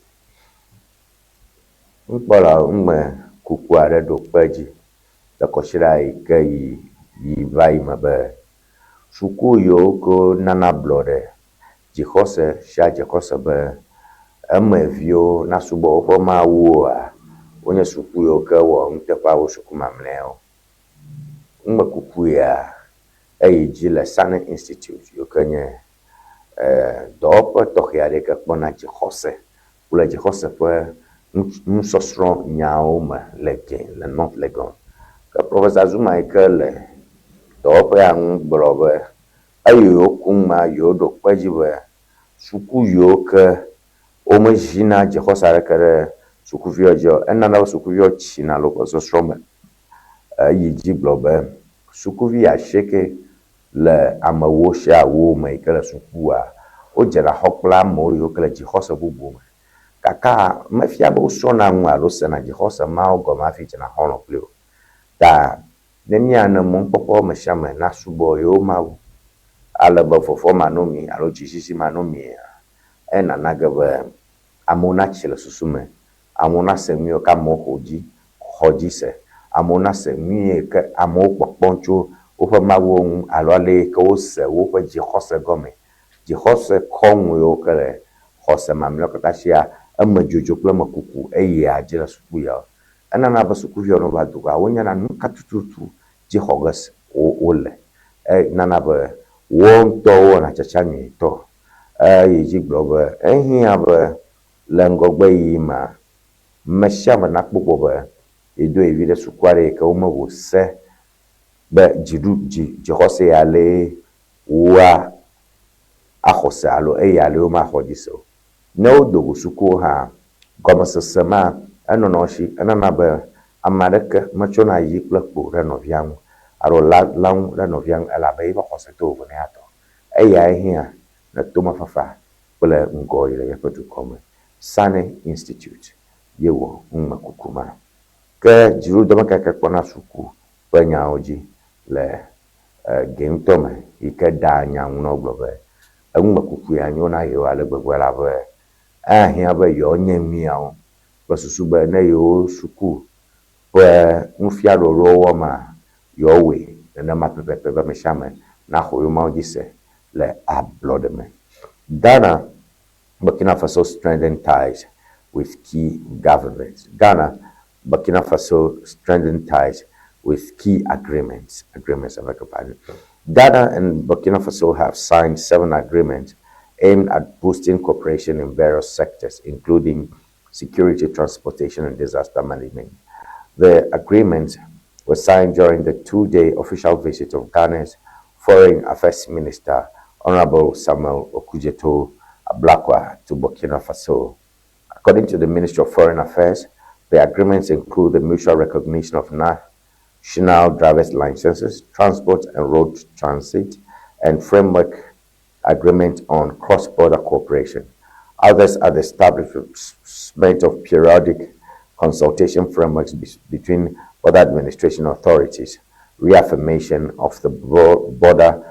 Nukpɔlawo numekuku aɖe ɖo kpe edzi le kɔsiɖa yi ke yi yi va yi me be suku yiwo ke nana ablɔɖe dzixɔse sia dzixɔse be emeviwo nasubɔ woƒe mawuwoa, wonye suku yiwo ke wɔ nuteƒe wu suku mamlɛawo. Numekuku ya eyi dzi le Sane Institute yiwo ke nye dɔwɔƒe tɔxɛ aɖe yi ke kpɔna dzixɔse kple dzixɔse ƒe nusɔsrɔ̃ nyawo me le Gen le North Legon. Ke Professor Zuma yi ke le dɔwɔƒea ŋu gblɔ be eyi yewoku nua yewoɖo kpe edzi be suku yiwo ke womezina dzixɔse aɖeke ɖe sukuviwo dzi o, enana be sukuviwo tsina le woƒe sɔsrɔ̃ me. Eyi dzi gblɔ be sukuvi asieke le ame ewo sia ewo me yi ke le sukua, wodzena xɔ kple amewo yiwo ke le dzixɔse bubu me. Gake mefia be wosrɔ̃na nu alo sena dzixɔse mawo gɔme hafi dzena xɔlɔ̃ kpli o. Ta ne míana mɔnukpɔkpɔ ame sia ame nasubɔ yewo Mawu ale be vɔvɔ̃ manɔ mí alo dzizizi manɔ mía, enana ge be amewo natsi le susu me, amewo nase nu yiwo ke amewo xɔ dzi xɔ dzi se, amewo nase nu yi ke amewo kpɔkpɔm tso woƒe mawuwo ŋu alo ale yi ke wose woƒe dzixɔse gɔme. Dzixɔse kɔnu yiwo ke le xɔse mamlɛawo katã sia, emedzodzo kple emekuku eyia dzi le suku yawo. Enana be sukuviwo ne wova do goa, wonyana nu ka tututu dzi xɔ ge wole. Enana be woawo ŋutɔwo wɔna tsatsa nyuitɔ. Eyi dzi gblɔ be ehiã be le ŋgɔgbe yiyi mea, me sia ame nakpɔ gbɔ be yedo ye vi ɖe suku aɖe yi ke womewɔ se be dziɖu dzi dzixɔse ya lee woa axɔ se alo eya lee womaxɔ dzi se o. Ne wodo go sukuwo hã, gɔmesese ma enɔna wo si, enana be ame aɖeke metsɔna yi kple kpo ɖe nɔvia ŋu alo la lãnu ɖe nɔvia ŋu elabe eƒe xɔse to vovo na eya tɔ. Eyae hiã ne tomefafa kple ŋgɔyiyi le míaƒe dukɔ me. Sane Institute ye wɔ numekuku ma. Ke dziɖuɖudɔmekeke kpɔna suku ƒe nyawo dzi le ge ŋutɔ me yi ke ɖea nya ŋu na wo gblɔ be enumekuku ya nyo na yewo ale gbegbe elabe ehiã be yewoanye nuyawo kple susu be ne yewo suku ƒe nufiaɖoɖowo wɔmaa, yewoawɔe nenema pɛpɛpɛ be ame sia ame naxɔ yewo Mawu dzi se le ablɔɖe me. Ghana, Burkina Faso strengthen ties with key governments. Ghana, Burkina Faso strengthen ties with key agreements. Agreements, I beg your pardon. Ghana and Burkina Faso have signed 7 agreements aimed at boosting cooperation in various sectors, including security, transportation, and disaster management. The agreements were signed during the 2-day official visit of Ghana's Foreign Affairs Minister, Honorable Samuel Okudzeto Ablakwa, to Burkina Faso. According to the Ministry of Foreign Affairs, the agreements include the mutual recognition of national driver's licenses, transport and road transit, and framework agreement on cross-border cooperation. Others are the establishment of periodic consultation frameworks between border administration authorities, reaffirmation of the border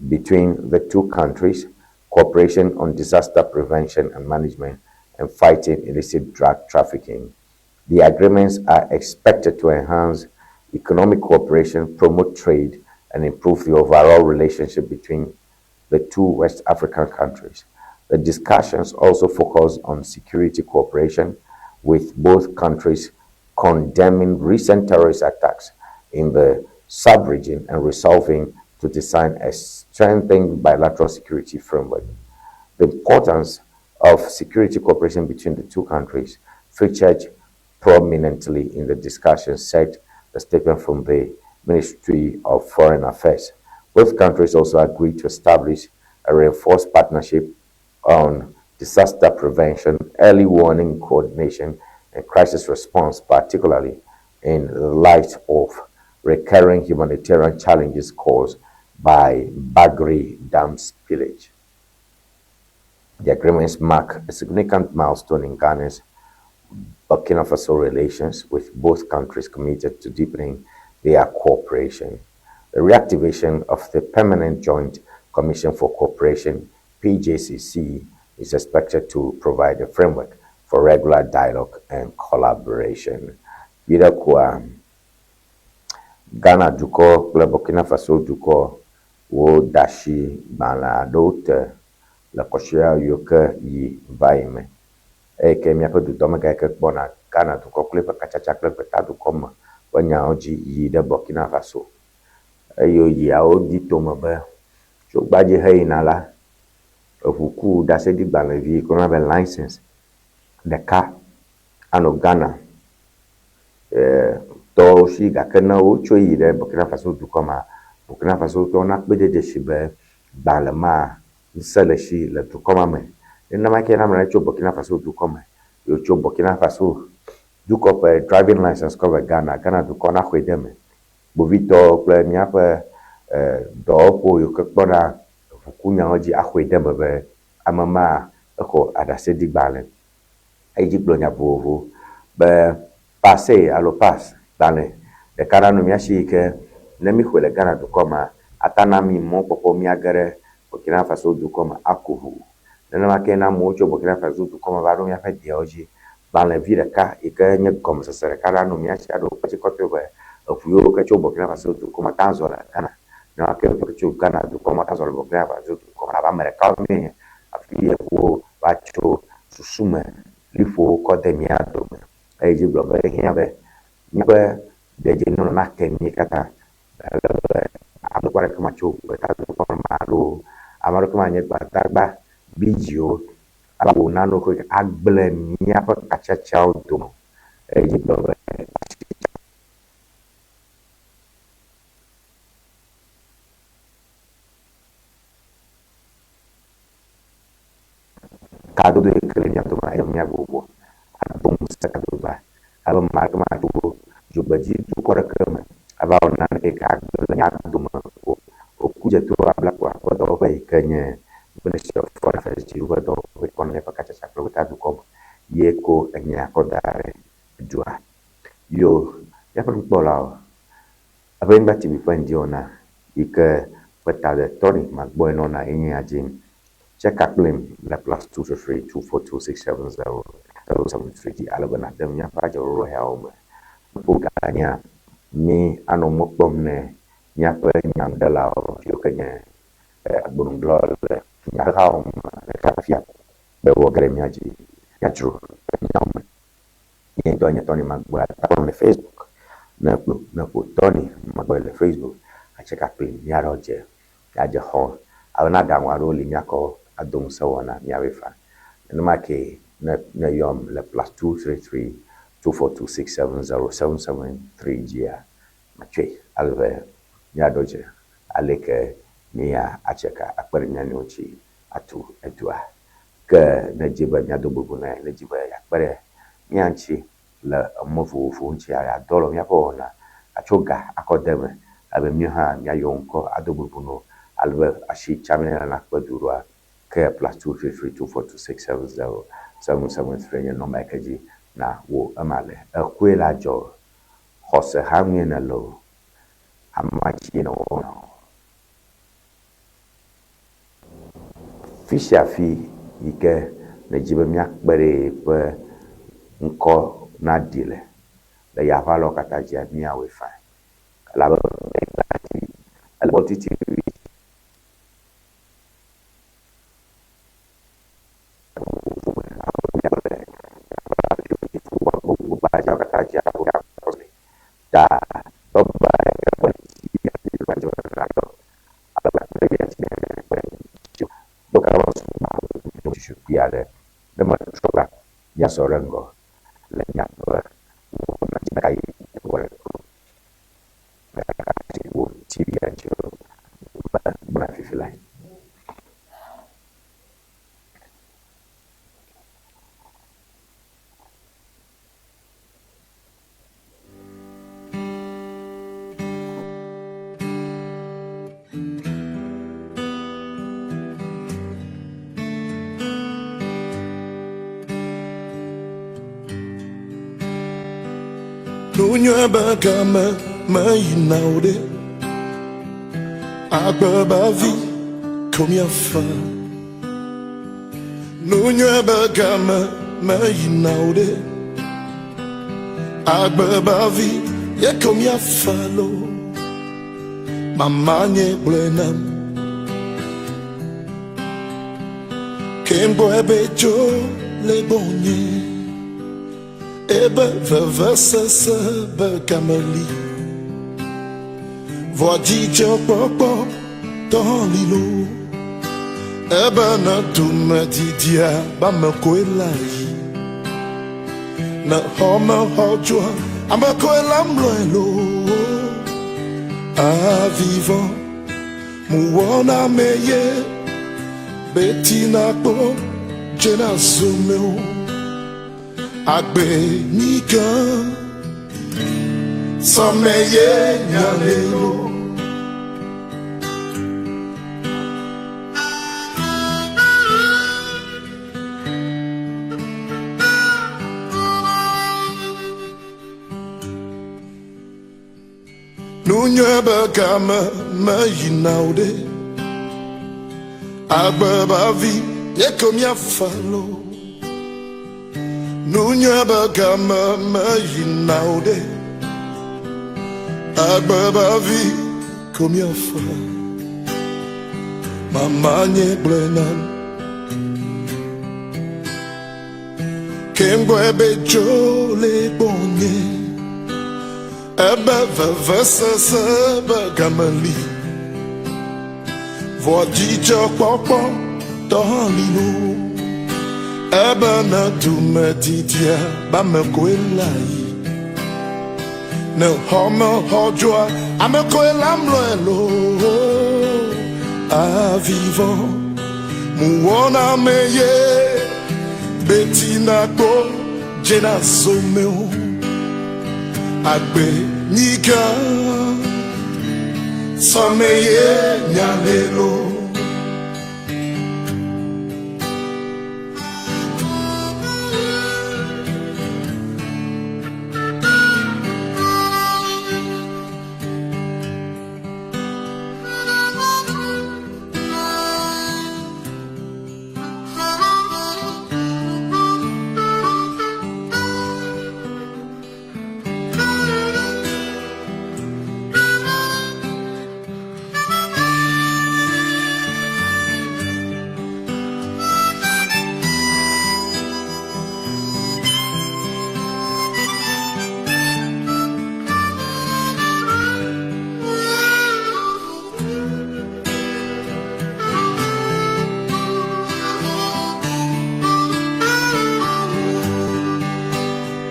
between the two countries, cooperation on disaster prevention and management, and fighting illicit drug trafficking. The agreements are expected to enhance economic cooperation, promote trade, and improve the overall relationship between the two West African countries. The discussions also focus on security cooperation, with both countries condemning recent terrorist attacks in the sub-region and resolving to design a strengthened bilateral security framework. The importance of security cooperation between the two countries featured prominently in the discussion, said the statement from the Ministry of Foreign Affairs. Both countries also agreed to establish a reinforced partnership on disaster prevention, early warning coordination, and crisis response, particularly in the light of recurring humanitarian challenges caused by Bagre Dam spillage. The agreements mark a significant milestone in Ghana's Burkina Faso relations, with both countries committed to deepening their cooperation. The reactivation of the Permanent Joint Commission for Cooperation, PJCC, is expected to provide a framework for for regular dialogue and collaboration. Viɖe koa, Ghana dukɔ kple Burkina Faso dukɔ woda asi gbalẽ aɖewo te le kɔsiɖa yiwo ke yi va yi me. Eyi ke míaƒe dudɔmegã yi ke kpɔna Ghana dukɔ kple eƒe katsatsa kple gbetadukɔ me ƒe nyawo dzi yi ɖe Burkina Faso. Eye woyia wodi tome be tso gbadzi heyina la, eʋuku ɖaseɖigbalẽvi yi ke woyɔna be license ɖeka anɔ Ghana tɔwo si gake ne wotsoe yi ɖe Burkina Faso dukɔ mea, Burkina Faso tɔwo nakpɔe de dzesi be gbalẽ ma ŋusẽ le esi le dukɔ ma me. Nenema ke ne ame aɖe tso Burkina Faso dukɔ me ye wòtso Burkina Faso dukɔ ƒe driving license kɔ ve Ghana, Ghana dukɔ naxɔe de eme. Kpovitɔwo kple míaƒe dɔwɔƒewo yiwo ke kpɔna ʋukunyawo dzi axɔe de eme be ame ma exɔ aɖaseɖigbalẽ. Eyi dzi gblɔ nya vovovowo be passe alo pass gbalẽ ɖeka nanɔ mía si yi ke ne míxɔe le Ghana dukɔ mea, ata na mí mɔkpɔkpɔ míage ɖe Burkina Faso dukɔ me aku ʋu. Nenema ke ne amewo tso Burkina Faso dukɔ me va ɖo míaƒe deawo dzi, gbalẽvi ɖeka yi ke nye gɔmesese ɖeka nanɔ mía si aɖo kpe edzi kɔtɔe be eʋu yiwo ke tso Burkina Faso dukɔ me ate ŋu azɔ le Ghana. Nenema ke eʋu tso Ghana dukɔ me ate ŋu azɔ le Burkina Faso dukɔ me abe ame ɖekawo míenye hafi eʋuwo va tso susu me liƒowo kɔ de mía dome. Eyi dzi gblɔ be ehiã be míaƒe dedienɔnɔ nake mí katã ale be ame aɖeke matso gbetadukɔ me alo ame aɖeke manye gbadagba bidziwo alo awɔ nanewo ke agblẽ míaƒe katsatsawo dome o. Eyi dzi gblɔ be kadodo yi ke le mía dome eye mía vovovo ado ŋusẽ kadodoa ale be ame aɖeke matso dzogbedzi dukɔ ɖeke me ava wɔ naneke yi ke agblẽ le mía dome o. Okudzeto Ablakwa ƒe dɔwɔƒe yi ke nye Ministry of Foreign Affairs dziɖuƒe dɔwɔƒe yi kpɔna míaƒe katsatsa kple gbetadukɔ me ye ko enya kɔ da ɖe dua. Yo, míaƒe nukpɔlawo, Eʋenyigba TV ƒe ŋdiwɔna yi ke ƒe ta ɖe Tony Magbɔe nɔna ye nye ya dzim. Tseka kplim le +233 242 670 073 dzi ale be nàde míaƒe adzeɖoɖo heawo me. Nuƒo ganya mí anɔ mɔ kpɔm ne míaƒe nyanuɖelawo siwo ke nye agbonugblɔlawo le nyaxexawo me ɖeka fia be woage ɖe mía dzi míadzro nyawo me. Nye ŋutɔ nye Tony Magbɔe atakpɔm le Facebook. Ne kpo ne ƒo Tony Magbɔe le Facebook atseka kplim míaɖɔ dze míadze xɔ̃ alo ne aɖaŋu aɖewo li míakɔ ado ŋusẽ wɔna míawɔe faa. Nenema kee ne nèyɔm le +233 242 670 773 dzia, matsɔe ale be míaɖo dze aleke mía atseka akpe ɖe mía nɔewo ŋuti atu edua. Ke ne èdi be míado bubu nɛ, ne èdi be yeakpe ɖe mía ŋuti le emɔ vovovowo ŋutia, yeadɔ alɔ míaƒe wɔna, atsɔ ga akɔ de eme ale be míawo hã míayɔ wò ŋkɔ ado bubu na wò ale be asi tsam nɛ nakpe du ɖoa, ke +233 242 670 773 nye nɔmba yi ke dzi na wò ema le. Ekɔe la dzɔ xɔse ha ŋue nèle o, amea dzie nèwɔna o. Fi sia fi yi ke nèdi be míakpe ɖe ye ƒe ŋkɔ naɖi le le yaʋalɔwo katã dzia, míawɔe faa. Elabe ele titi. Míazɔ ɖe ŋgɔ le míaƒe wɔna fifi lae. Nunye be game meyina o ɖe agbe be vi ko míafa. Nunye be game meyina o ɖe. Agbebavi ye ko míafa loo. Mamanye gblɔe nam. Ke ŋgbɔe be dzo le gbɔnye. Ebe vevesese be game li. Vɔa dzidzɔkpɔkpɔ tɔ li loo. Ebe ne dume didia be ame koe la yi. Ne xɔme xɔ dzoa, ame koe la mlɔe loo. Avivɔ muwɔna me ye betina kpɔ dzena zome o. Agbe nyigã sɔme ye nya le lo. Nunye be game meyina o ɖe. Agbebavi ye ko míafa loo. Nunye be game meyina o ɖe. Agbebavi ko míafa. Mamanye gblɔe nam. Ke ŋgbɔe be dzo le gbɔnye. Ebe vevesese be game li. Vɔa dzidzɔkpɔkpɔ tɔ hã li loo. Ebe ne dume didia be ame koe la yi. Ne xɔme xɔ dzoa, ame koe la mlɔe loo. Avivɔ muwɔna me ye betina kpo dzena zome o. Agbe nyigã sɔme ye nya le loo.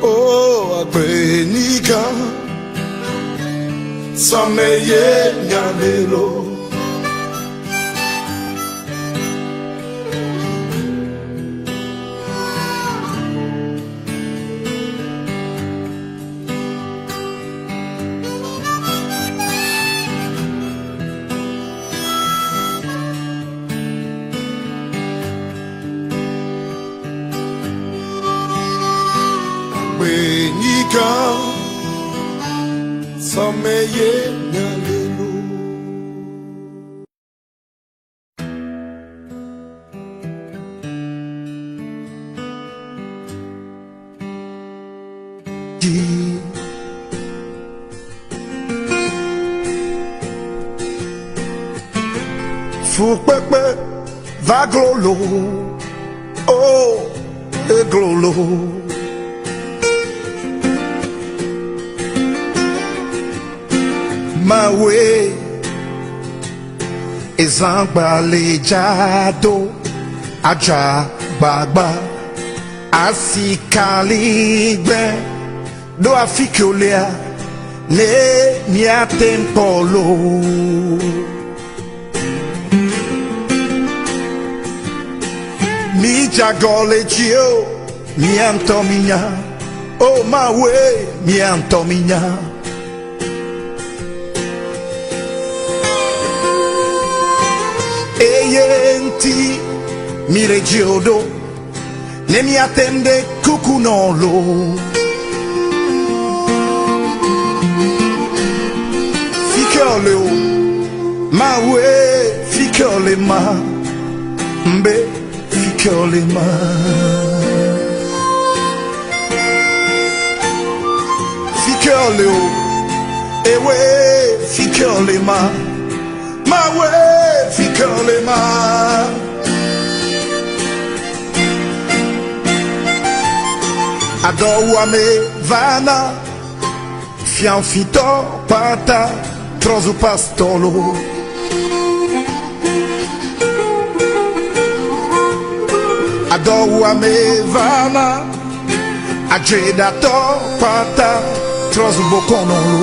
Oh, agbe nyigã sɔme ye nya le loo. Agbe nyigã sɔme ye nya le loo. Dzi. Fukpekpe va glolo, oh, eglolo. Mawe, ezãgbalẽ dzado, adza gbagba, asikaligbe, ɖo afi ke wolea, ne míate ŋu kpɔ loo. Mídze agɔ le dzi o, mía ŋutɔ mínya. O Mawe, mía ŋutɔ mínya. Eye ŋuti míle dzi o ɖo, ne míate ŋu ɖe kuku nɔ loo. Fi ke wòle o, Mawe, fi ke wòle ma, mbe fi ke wòle ma. Fi ke wòle o, ewe fi ke wòle ma, mawe fi ke wòle ma. Adɔwuame vana, fiafitɔ kpata trɔzu pastɔlo. Adɔwuame vana, adzedatɔ kpata trɔzu bokɔnɔlo.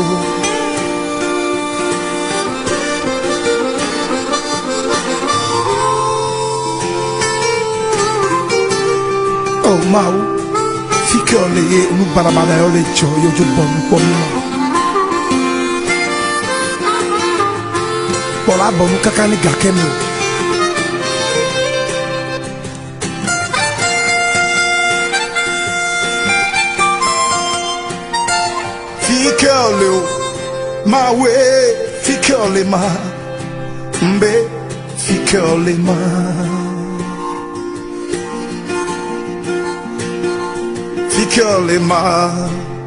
O Mawu, fi ke wòle ye nu baɖabaɖa yawo le dzɔ ye wodzo bɔ nu kpɔ mí ma. Kpɔ la bɔ nu kaka ne gake me o. Fi ke wòle o, Mawe fi ke wòle ma, mbe fi ke wòle ma. Fi ke wòle ma,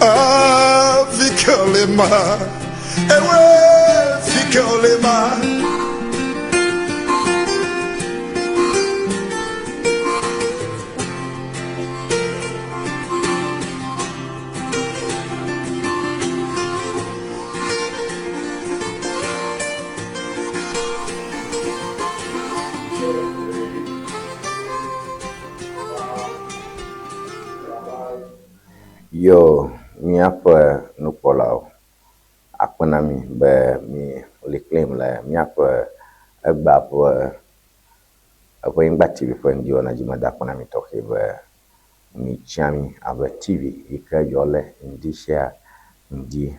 ah, fi ke wòle ma, ewe fi ke wòle ma. Yo míaƒe nukpɔlawo, akpe na mi be mi li kplim le míaƒe egbea ƒe Eʋenyigba TV ƒe ŋdiwɔna dzi. Meda akpe na mi tɔxɛ be mitsia mí abe TV yi ke yɔ le ŋdi sia ŋdi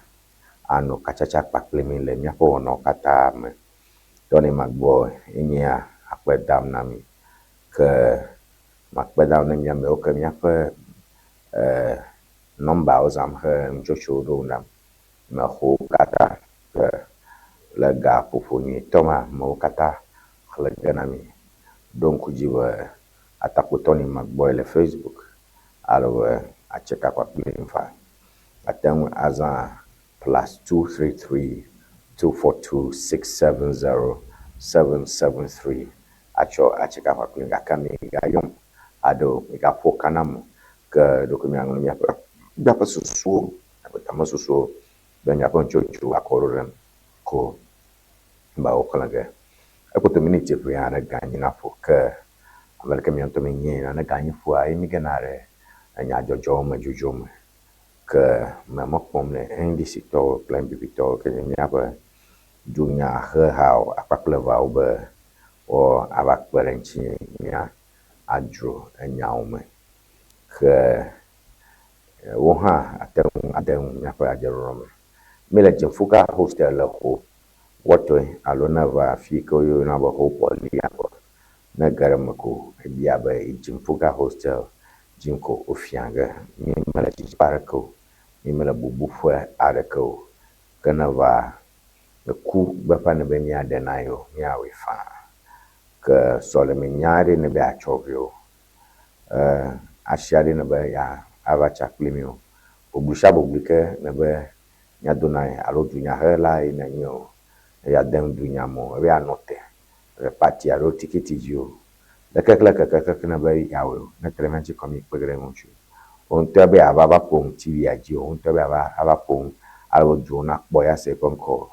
anɔ katsatsa kpakple mí le míaƒe wɔnawo katã me. Tony Magbɔ ye nyea akpe dam na mi. Ke makpe dam ne mía amewo ke míaƒe e nɔmbawo zãm he nutsotsowo ɖom ɖam. Mexɔ wo katã ke le gaƒoƒo nyuitɔ me amewo katã xlẽ ge na mi. Ɖo ŋku dzi be Atakpo Tony Magbɔe le Facebook alo be Atseka kpakple Nfa. Àte ŋu azã +233 242 670 773 atsɔ atseka kpakple gake migayɔm alo migaƒo ka nam o. Ke ɖeko miaŋlɔ miaƒe miaƒe susuwo, miaƒe tamesusuwo kple miaƒe nutsotso akɔ ɖo ɖem ko be woxlẽ ge. Ekpɔtɔ miniti ʋɛ aɖe ganyi naƒo ke abe leke mia ŋutɔ mienyae ene, ne ganyi ƒoa ye migena ɖe enyadzɔdzɔwo me dzodzro me. Ke me mekpɔm ne NDC tɔwo kple NPP tɔwo ke nye míaƒe dunyahehawo akpakple eveawo be woava kpe ɖe ŋutinye míadzro enyawo me. Ke wo hã ate ŋu ade nu míaƒe adzeɖoɖo me. Míele Dzefuka Hostel le Ho Wɔtɔe alo ne èva afi yi ke woyɔna be Ho Pɔlia gbɔ. Ne ège ɖe eme ko ebia be yi Dzefuka Hostel dzim ko wofia ge. Mí mele dzidziƒe aɖeke o, mí mele bubuƒe aɖeke o. Ke ne èva èku gbeƒã nɛ be míaɖe na ye o, míawɔe faa. Ke sɔleme nya aɖee nèbe yeatsɔ vɛ o, e asi aɖee nèbe yeava tsa kpli mí o, boblo sia boblo ke nèbe míado na ye alo dunyahelae nènye o, eya de nu dunya me o, ebe yeanɔ te le pati alo tikiti dzi o, leke kple keke nèbe yeawɔe o, ne te ɖe mía ŋuti kɔ míkpe ɖe eŋuti o. Wò ŋutɔe be yeava va ƒo nu TV-a dzi o, wò ŋutɔe be yeava ava ƒo nu ale be duwo nakpɔ ye ase yeƒe ŋkɔ o.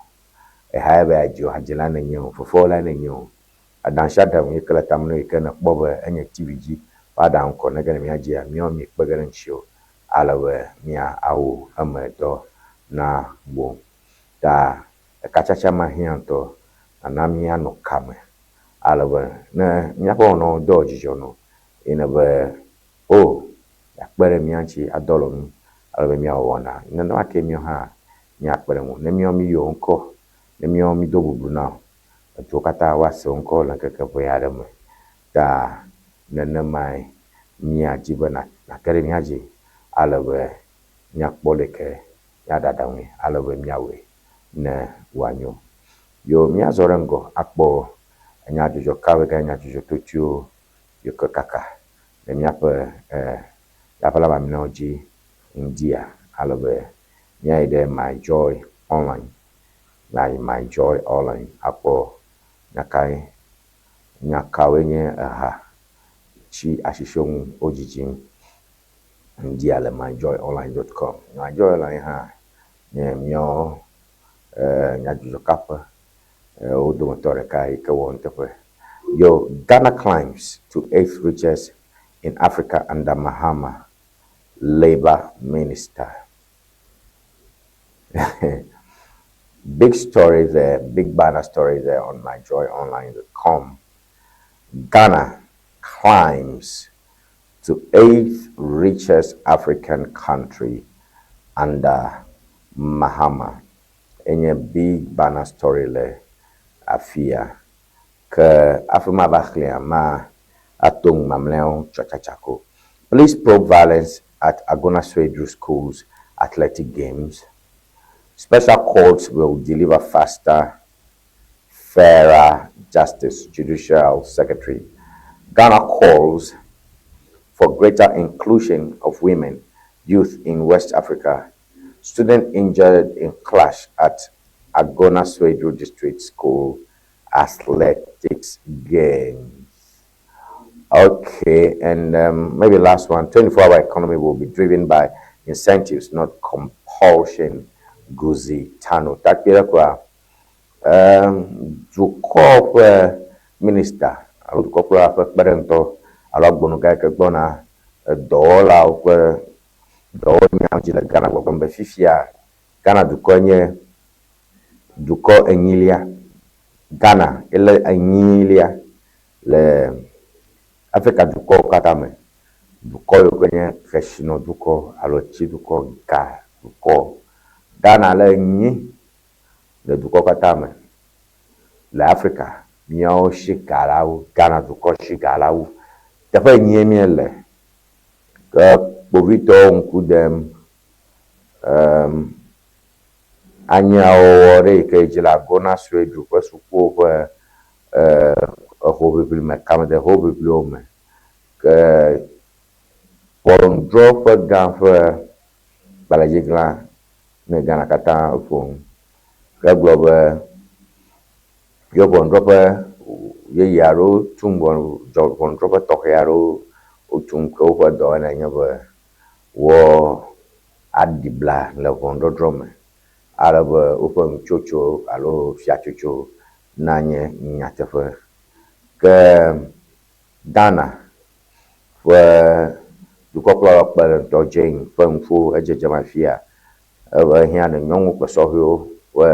Eha ye be yeadzi o, hadzila nènye o, fefewɔlae nènye o, aɖaŋu sia aɖaŋu yi ke le tame na wò yi ke nèkpɔ be enye TV dzi ƒe aɖaŋu kɔ nege ne mía dzia, míawo míekpe ge ɖe ŋutiwò ale be mía awu eme dɔ na wò. Ta ekatsatsa ma hiã ŋutɔ nana míanɔ kame ale be ne míaƒe wɔnawo doa dzidzɔ nɔ ye nèbe o yeakpe ɖe mía ŋuti adɔ alɔ mí ale be míawɔ wɔna. Nenema kee míawo hã míakpe ɖe ŋuwò. Ne míawo míyɔ wò ŋkɔ, ne míawo mído bublu na wò, eduwo katã woase wò ŋkɔ le ŋkeke ʋɛ aɖe me. Ta nenemae míadi be nàke ɖe mía dzi ale be míakpɔ leke míaɖe aɖaŋui ale be míawɔe ne wòanyo. Yoo, míazɔ ɖe ŋgɔ akpɔ enyadzɔdzɔ kawoe ganye nyadzɔdzɔ totoewo yi ke kaka le míaƒe míaƒe labaminawo dzi ŋdia ale be. Míayi ɖe My Joy Online. Míayi My Joy Online akpɔ nya kae, nya kawoe nye eha tsi ashiso ŋu wodzidzim ŋdia le myjoyonline.com. Myjoyonline hã nye míawo nyadzɔdzɔkaƒe wo dometɔ ɖeka yi ke wɔ nuteƒe. Yo Ghana climbs to eighth richest in Africa under Mahama, Labour Minister. Big story there, big banner story there on myjoyonline.com. Ghana climbs to eighth richest African country under Mahama. Enye big banner story le afia. Ke hafi mava xlẽa, ma ato nu mamlɛawo tsɔtsatsa ko. Police probe violence at Agona Swedru School's athletic games. Special courts will deliver faster, fairer justice, Judicial Secretary. Ghana calls for greater inclusion of women, youth in West Africa. Student injured in clash at Agona Swedru District School athletics games. Okay, and maybe last one, 24-hour economy will be driven by incentives, not compulsion. Goosie Tanoh. Takpira kwa dukɔ ƒe minista alo dukɔ ƒe ƒe kpeɖeŋutɔ alo agbonuga yi ke gbɔna dɔwɔlawo ƒe dɔwɔnyawo dzi le Ghana gbɔgblɔm be fifia Ghana dukɔ nye dukɔ enyilia. Ghana ele enyilia le Afrika dukɔwo katã me. Dukɔ yiwo ke nye kesinɔdukɔ alo tsidukɔ, ga dukɔ. Ghana le enyi le dukɔ katã me le Afrika. Míawo si ga la wu, Ghana dukɔ si ga la wu. Teƒe enyie míele. Ke kpovitɔwo ŋku dem anyawɔwɔ ɖe yi ke dzi le Agona Swedru ƒe sukuwo ƒe ehoʋiʋli me, kamedehoʋiʋliwo me. Ke ʋɔnudrɔ̃ƒe gã ƒe gbalẽdzigla ne Ghana katã ƒo nu. Egblɔ be yewo ʋɔnudrɔ̃ƒe yeye aɖewo tum ʋɔnudrɔ̃ƒe tɔxɛ aɖewo wotum ke woƒe dɔwɔna nye be woaɖi bla le ʋɔnudɔdrɔ̃ me ale be woƒe nutsotso alo fiatsotso nanye nyateƒe. Ke Ghana ƒe dukɔkplɔla kpeɖeŋutɔ Jane ƒe nuƒo edzedzem afia ehiã ɖe nyɔnu kple sɔhɛwo ƒe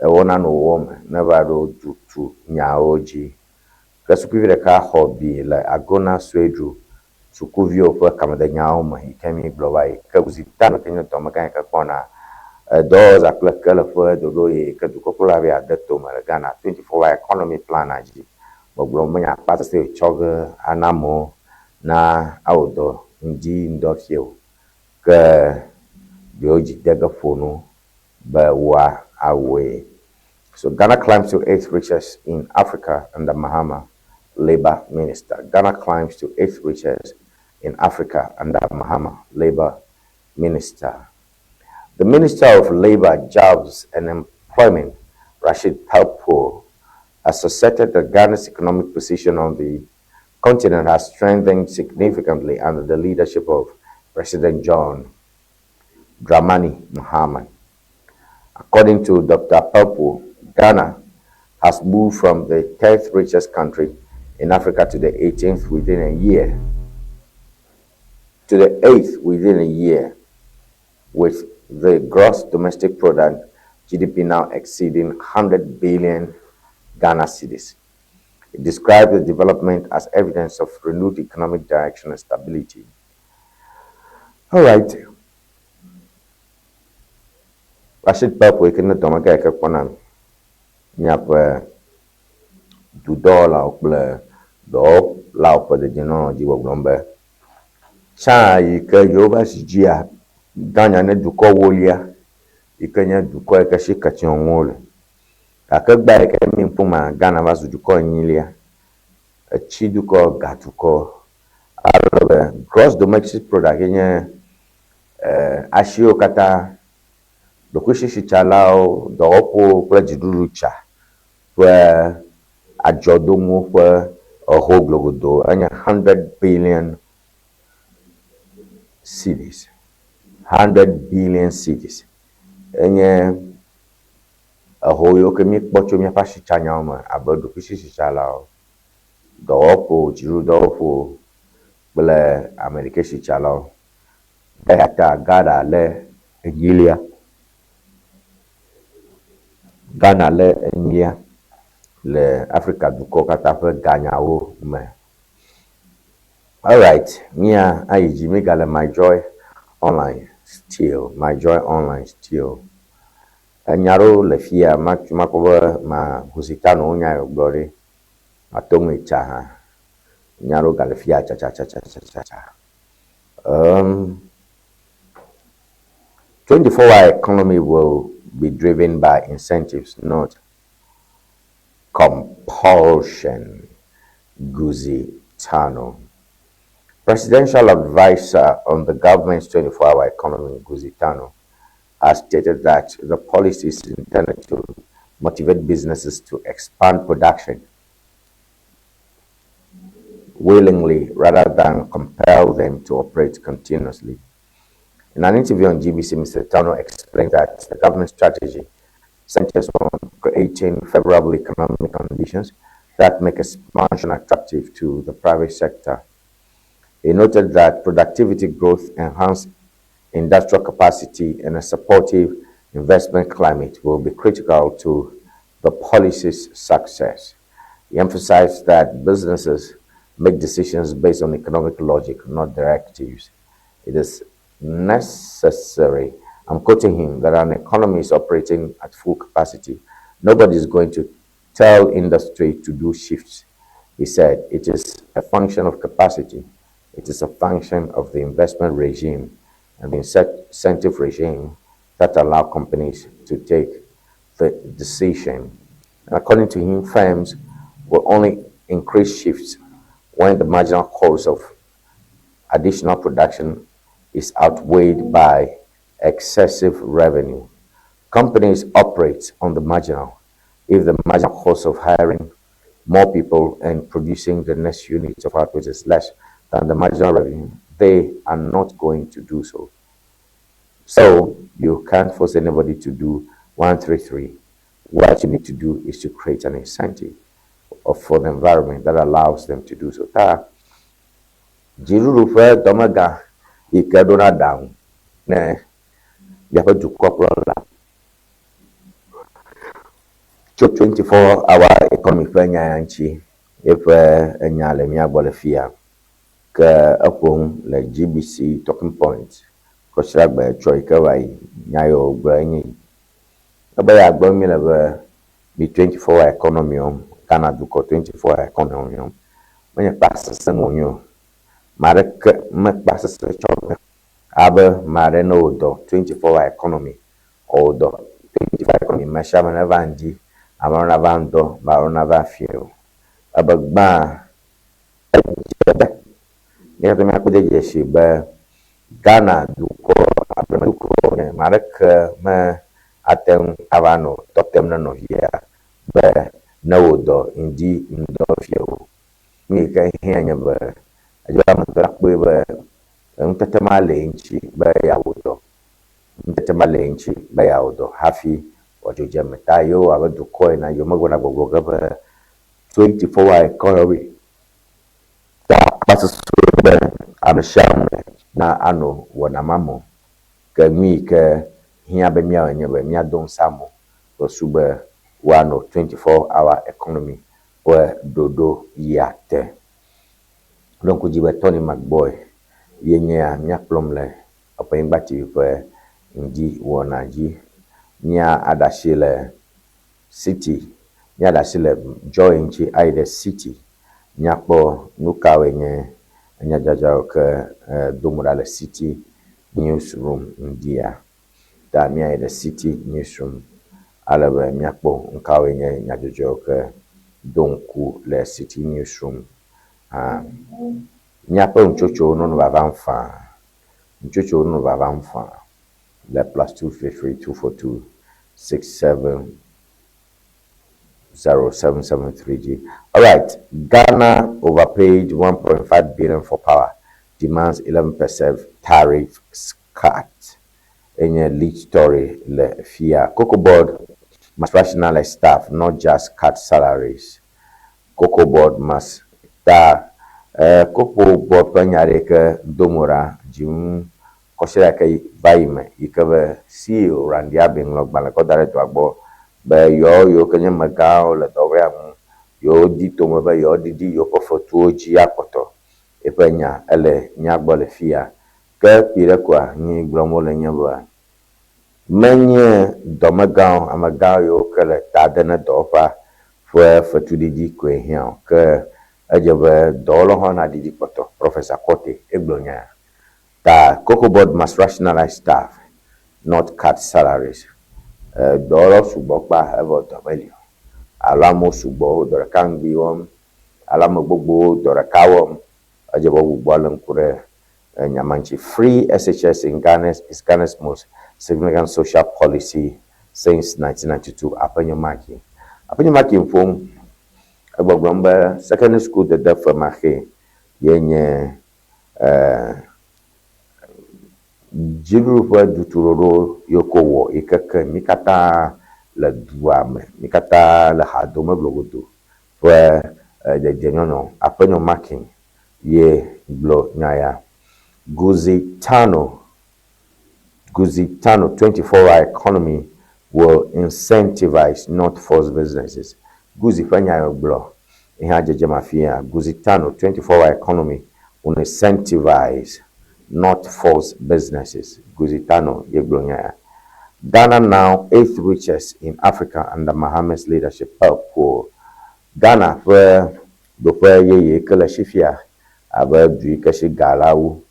ewɔna no wɔwɔ me ne va ɖo dutu nyawo dzi. Ke sukuvi ɖeka xɔ bi le Agona Swedru sukuviwo ƒe kamedenyawo me yi ke mígblɔ va yi. Ke Goosie Tanoh ke nye dɔmegã yi ke kpɔna dɔwɔza kple ke le ƒe ɖoɖo yi ke dukɔkplɔla be yeade tome le Ghana 24-hour economy plan dzi. Gbɔgblɔ menye akpa sese wòtsɔ ge ana amewo na awɔ dɔ ŋdi ŋdɔ fie o. Ke ɖewo dzi de ge ƒo nu be woa awɔe. So Ghana climbs to eighth richest in Africa under Mahama, Labour Minister. Ghana climbs to eighth richest in Africa under Mahama, Labour Minister. The Minister of Labour, Jobs and Employment, Rashid Pelpuo, has asserted that Ghana's economic position on the continent has strengthened significantly under the leadership of President John Dramani Mahama. According to Dr. Pelpuo, Ghana has moved from the 10th richest country in Africa to the 18th within a year, to the 8th within a year, with the gross domestic product GDP now exceeding 100 billion Ghana cedis. It described the development as evidence of renewed economic direction and stability. All right. Rashid Pelpuo yi ke nye dɔmegã yi ke kpɔna míaƒe dudɔwɔlawo kple dɔwɔlawo ƒe dedienɔnɔ dzi gbɔgblɔm be tsã yi ke yewova zi dzia, Ghana nye dukɔ ewolia yi ke nye dukɔ yi ke si kesinɔnuwo le. Gake gbea yi ke mi ŋkume Ghana va zu dukɔ enyilia, etsi dukɔ, gadukɔ. Ale be gross domestic product ye nye Asiwo katã, ɖokuisisitsalawo, dɔwɔƒewo kple dziɖuɖu tsa ƒe adzɔdonuwo ƒe eho glogodo enye hundred billion cedis. Hundred billion cedis enye eho yiwo ke míekpɔ tso míaƒe asitsanyawo me abe ɖokuisisitsalawo, dɔwɔƒewo, dziɖuɖudɔwɔƒewo kple ameɖekɛsitsalawo. Eya ta Ghana lé enyilia. Ghana lé enyilia le Afrika dukɔwo katã ƒe ganyawo me. Alright, mía ayi dzi mígale My Joy Online still, My Joy Online still. Enya ɖewo le fiya makpɔ be ma Husitano nya yi wògblɔ ɖi, mate ŋui tsa hã. Nya ɖewo gale fiya tsatsatsatsatsatsa. Um, 24-hour economy will be driven by incentives, not compulsion. Goosie Tanoh. Presidential advisor on the government's 24-hour economy, Goosie Tanoh, has stated that the policy is intended to motivate businesses to expand production willingly rather than compel them to operate continuously. In an interview on GBC, Mr. Tanoh explained that the government strategy centers on creating favorable economic conditions that make expansion attractive to the private sector. He noted that productivity growth, enhanced industrial capacity, and a supportive investment climate will be critical to the policy's success. He emphasized that businesses make decisions based on economic logic, not directives. It is necessary, I'm quoting him, that an economy is operating at full capacity. Nobody is going to tell industry to do shifts. He said it is a function of capacity. It is a function of the investment regime and the incentive regime that allow companies to take the decision. And according to him, firms will only increase shifts when the marginal cost of additional production is outweighed by excessive revenue. Companies operate on the marginal. If the marginal cost of hiring more people and producing the next unit of output is less than the marginal revenue, they are not going to do so. So you can't force anybody to do 133. What you need to do is to create an incentive for the environment that allows them to do so. Ta dziɖuɖu ƒe dɔmegã yi ke ɖona aɖaŋu ne míaƒe dukɔkplɔla tso 24 hour economy ƒe nya ya ŋuti eƒe enya le mía gbɔ le fiya. Ke eƒo nu le GBC Talking Point kɔsiɖagbe tsɔ yi ke va yi. Nya yi wògblɔ enye yi. Ebe yeagblɔ mí le be mi 24 hour economy wɔm, Ghana dukɔ 24 hour economy wɔm. Menye kpa sesẽ wònye o. Ame aɖeke mekpa sesẽ tsɔ be abe ame aɖe ne wò dɔ 24 hour economy or wò dɔ 24 hour economy ame sia ame neva ŋdi, ame aɖewo nava ŋdɔ, ame aɖewo nava fiẽ o. Ebe gbã edze be mía katã míakpɔ de dzesi be Ghana dukɔ abe dukɔ ene, ame aɖeke me ate ŋu ava nɔ tɔ tem ne nɔvia be ne wò dɔ ŋdi ŋdɔ fiẽ o. Nu yi ke hiã nye be edze be ame ŋutɔ nakpɔe be ŋutete ma le ye ŋuti be yeawɔ dɔ. Ŋutete ma le ye ŋuti be yeawɔ dɔ hafi wòadzo dze eme. Ta yewo abe dukɔ ene yewomegblɔna gbɔgblɔ ge be 24 hour economy ta kpasusu be ame sia ame na ano wɔna ma me o. Ke nu yi ke hiã be míawɔe nye be míado ŋusẽ amewo susu be woano 24 hour economy ƒe ɖoɖo yia te. Ɖo ŋku dzi be Tony McBoy ye nyea mía kplɔm le Eƒe-Nyigba TV ƒe ŋdi wɔna dzi. Mía aɖe asi le City, mía ɖe asi le Joy ŋuti ayi ɖe City. Míakpɔ nu kawoe nye enyadzɔdzɔawo ke do mo ɖa le City Newsroom ŋdia. Ta míayi ɖe City Newsroom ale be míakpɔ nu kawoe nye nyadzɔdzɔawo ke do ŋku le City Newsroom hã. Míaƒe nutsotsowo nɔnɔ vavam faa. Nutsotsowo nɔ vavam faa le +233 242 67 0773 dzi. Alright, Ghana overpaid 1.5 billion for power, demands 11% tariff cut. Enye lead story le fia. Cocoa Board must rationalize staff, not just cut salaries. Cocoa Board must ta eh, Cocoa Board ƒe nya ɖe ke do mo ɖa dzi ŋu kɔsiɖa yi ke va yi me yi ke be CEO Randy Abbey ŋlɔ gbalẽ kɔ da ɖe dɔa gbɔ be yewo yiwo ke nye megãwo le dɔwɔƒea ŋu yewodi tome be yewoaɖiɖi yewoƒe fetuwo dzi akpɔtɔ. Eƒe nya ele mía gbɔ le fiya. Ke kpui ɖe koa, nyi gblɔm wole nye be menye dɔmegãwo, amegã yiwo ke le ta de ne dɔwɔƒea ƒe fetuɖiɖi koe hiã o, ke edze be dɔwɔlawo hã naɖiɖi kpɔtɔ. Professor Quartey ye gblɔ nya ya. Ta Cocoa Board must rationalize staff, not cut salaries. Dɔwɔlawo sugbɔ kpa evɔ dɔ meli o. Alo amewo sugbɔ wo dɔ ɖeka ŋgbi wɔm alo ame gbogbowo dɔ ɖeka wɔm. Edze be wogbugbɔ alé ŋku ɖe nya ma ŋuti. Free SHS in Ghana is Ghana's most significant social policy since 1992, Aƒenyo Maki. Aƒenyo Maki ƒom egbɔgblɔm be secondary school dede femaxee ye nye Dziɖuɖu ƒe dutuɖoɖo yi wokɔ wɔ yi ke ke mí katã le dua me, mí katã le hadome glogodo ƒe dedienɔnɔ. Aƒenɔ Makin ye gblɔ nya ya. Guzitano, Guzitano 24 hour economy will incentivize not force businesses. Guzi ƒe nya ye wògblɔ. Ye hã dzedzem afia. Guzitano 24 hour economy will incentivize not force businesses. Guzitano ye gblɔ nya ya. Ghana now eighth richest in Africa under Mahama's leadership help poor. Ghana ƒe ɖoƒe yeye ke le esi fia abe du yi ke si ga la wu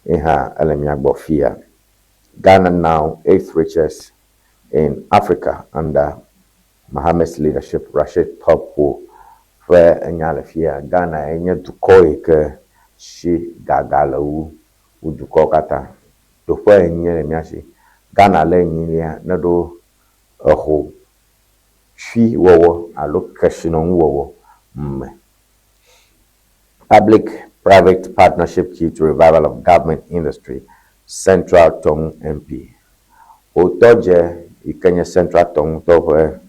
ye hã ele mía gbɔ fia. Ghana now eighth richest in Africa under Mohammed's leadership, Rashid Pelpuo ƒe nya le fia. Ghana ye nye dukɔ yi ke si ga ga le wu wu dukɔwo katã. Ɖoƒe enyie le mía si. Ghana le enyilia ne ɖo eho tsui wɔwɔ alo kesinɔnu wɔwɔ me. Public Private Partnership Key to Revival of Government Industry, Central Tongu MP. Wotɔ dze yi ke nye Central Tongu tɔ ƒe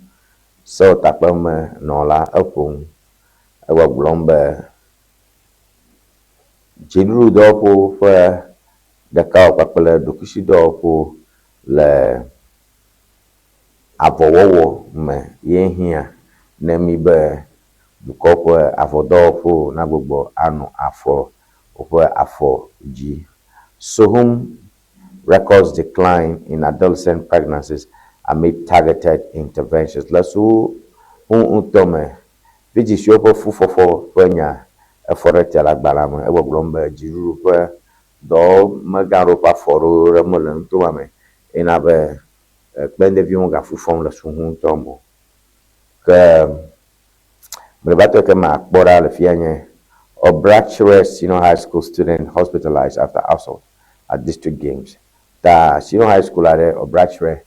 sewɔtakpemenɔla eƒo nu egbɔgblɔm be dziɖuɖudɔwɔƒewo ƒe ɖekawɔwɔ kpakple ɖokuisidɔwɔƒewo le avɔwɔwɔ me ye hiã ne mí be dukɔ ƒe avɔdɔwɔƒewo nagbugbɔ anɔ afɔ woƒe afɔ dzi. Suhum records decline in adolescent pregnancies amid targeted interventions. Le suhu ŋutɔ me, vidzĩ siwo ƒe fufɔfɔ ƒe nya efɔ ɖe te le agbalẽa me, egbɔgblɔm be dziɖuɖu ƒe dɔwɔmegã aɖewo ƒe afɔ ɖewo ɖem wole nuto ma me ye na be kpẽɖeviwo megafu fɔm le suhu ŋutɔ me o. Ke mlɔebatɔe ke makpɔ ɖa le fia nye Obrachre Senior High School student hospitalized after assault at district games. Ta Senior High School aɖe Obrachre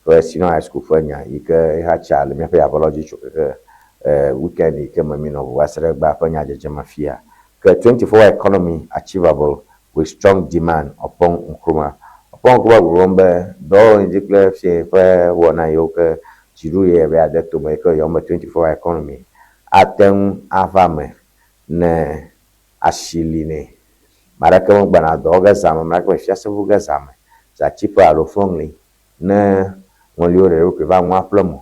ƒe Senior High School ƒe nya yi ke eha tsa le míaƒe aʋalɔ dzi tso keke weekend yi ke me míenɔ ʋu va se ɖe egbea ƒe nya dzedzem afia. Ke 24 hour economy achievable with strong demand Oppong Nkrumah. Oppong Nkrumah gbɔgblɔm be dɔwɔwɔ ŋdi kple fiẽ ƒe wɔna yiwo ke dziɖuɣi be yeade tome yi ke woyɔm be 24 hour economy ate ŋu ava eme ne asi li nɛ. Ame aɖeke megbana dɔ wɔ ge zã me, ame aɖeke me fiase ʋu ge zã me, zãtsiƒe alo fɔŋli ne ŋɔliwo ɖeɖe koe va nua ƒlem o.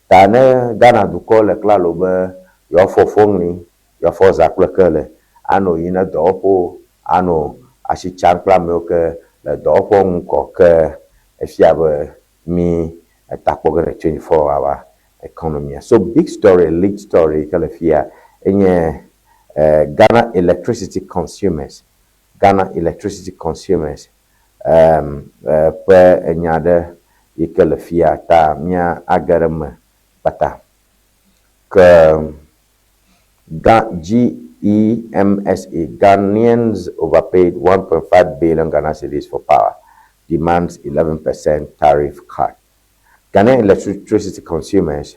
Ta ne Ghana dukɔ le klalo be yewoafɔ fɔŋli, yewoafɔ zã kple kele anɔ yiyim ɖe dɔwɔƒewo, anɔ asi tsam kple amewo ke le dɔwɔƒewo ŋkɔ ke efia be mí eta kpɔ ge ɖe 24 hour economy. So big story, lead story yi ke le fia enye Ghana electricity consumers, Ghana electricity consumers ƒe enya ɖe yi ke le fia ta mía age ɖe eme kpata. Ke G CEMSE, Ghanaians overpaid 1.5 billion Ghana cedis for power, demands 11% tariff cut. Ghanaian electricity consumers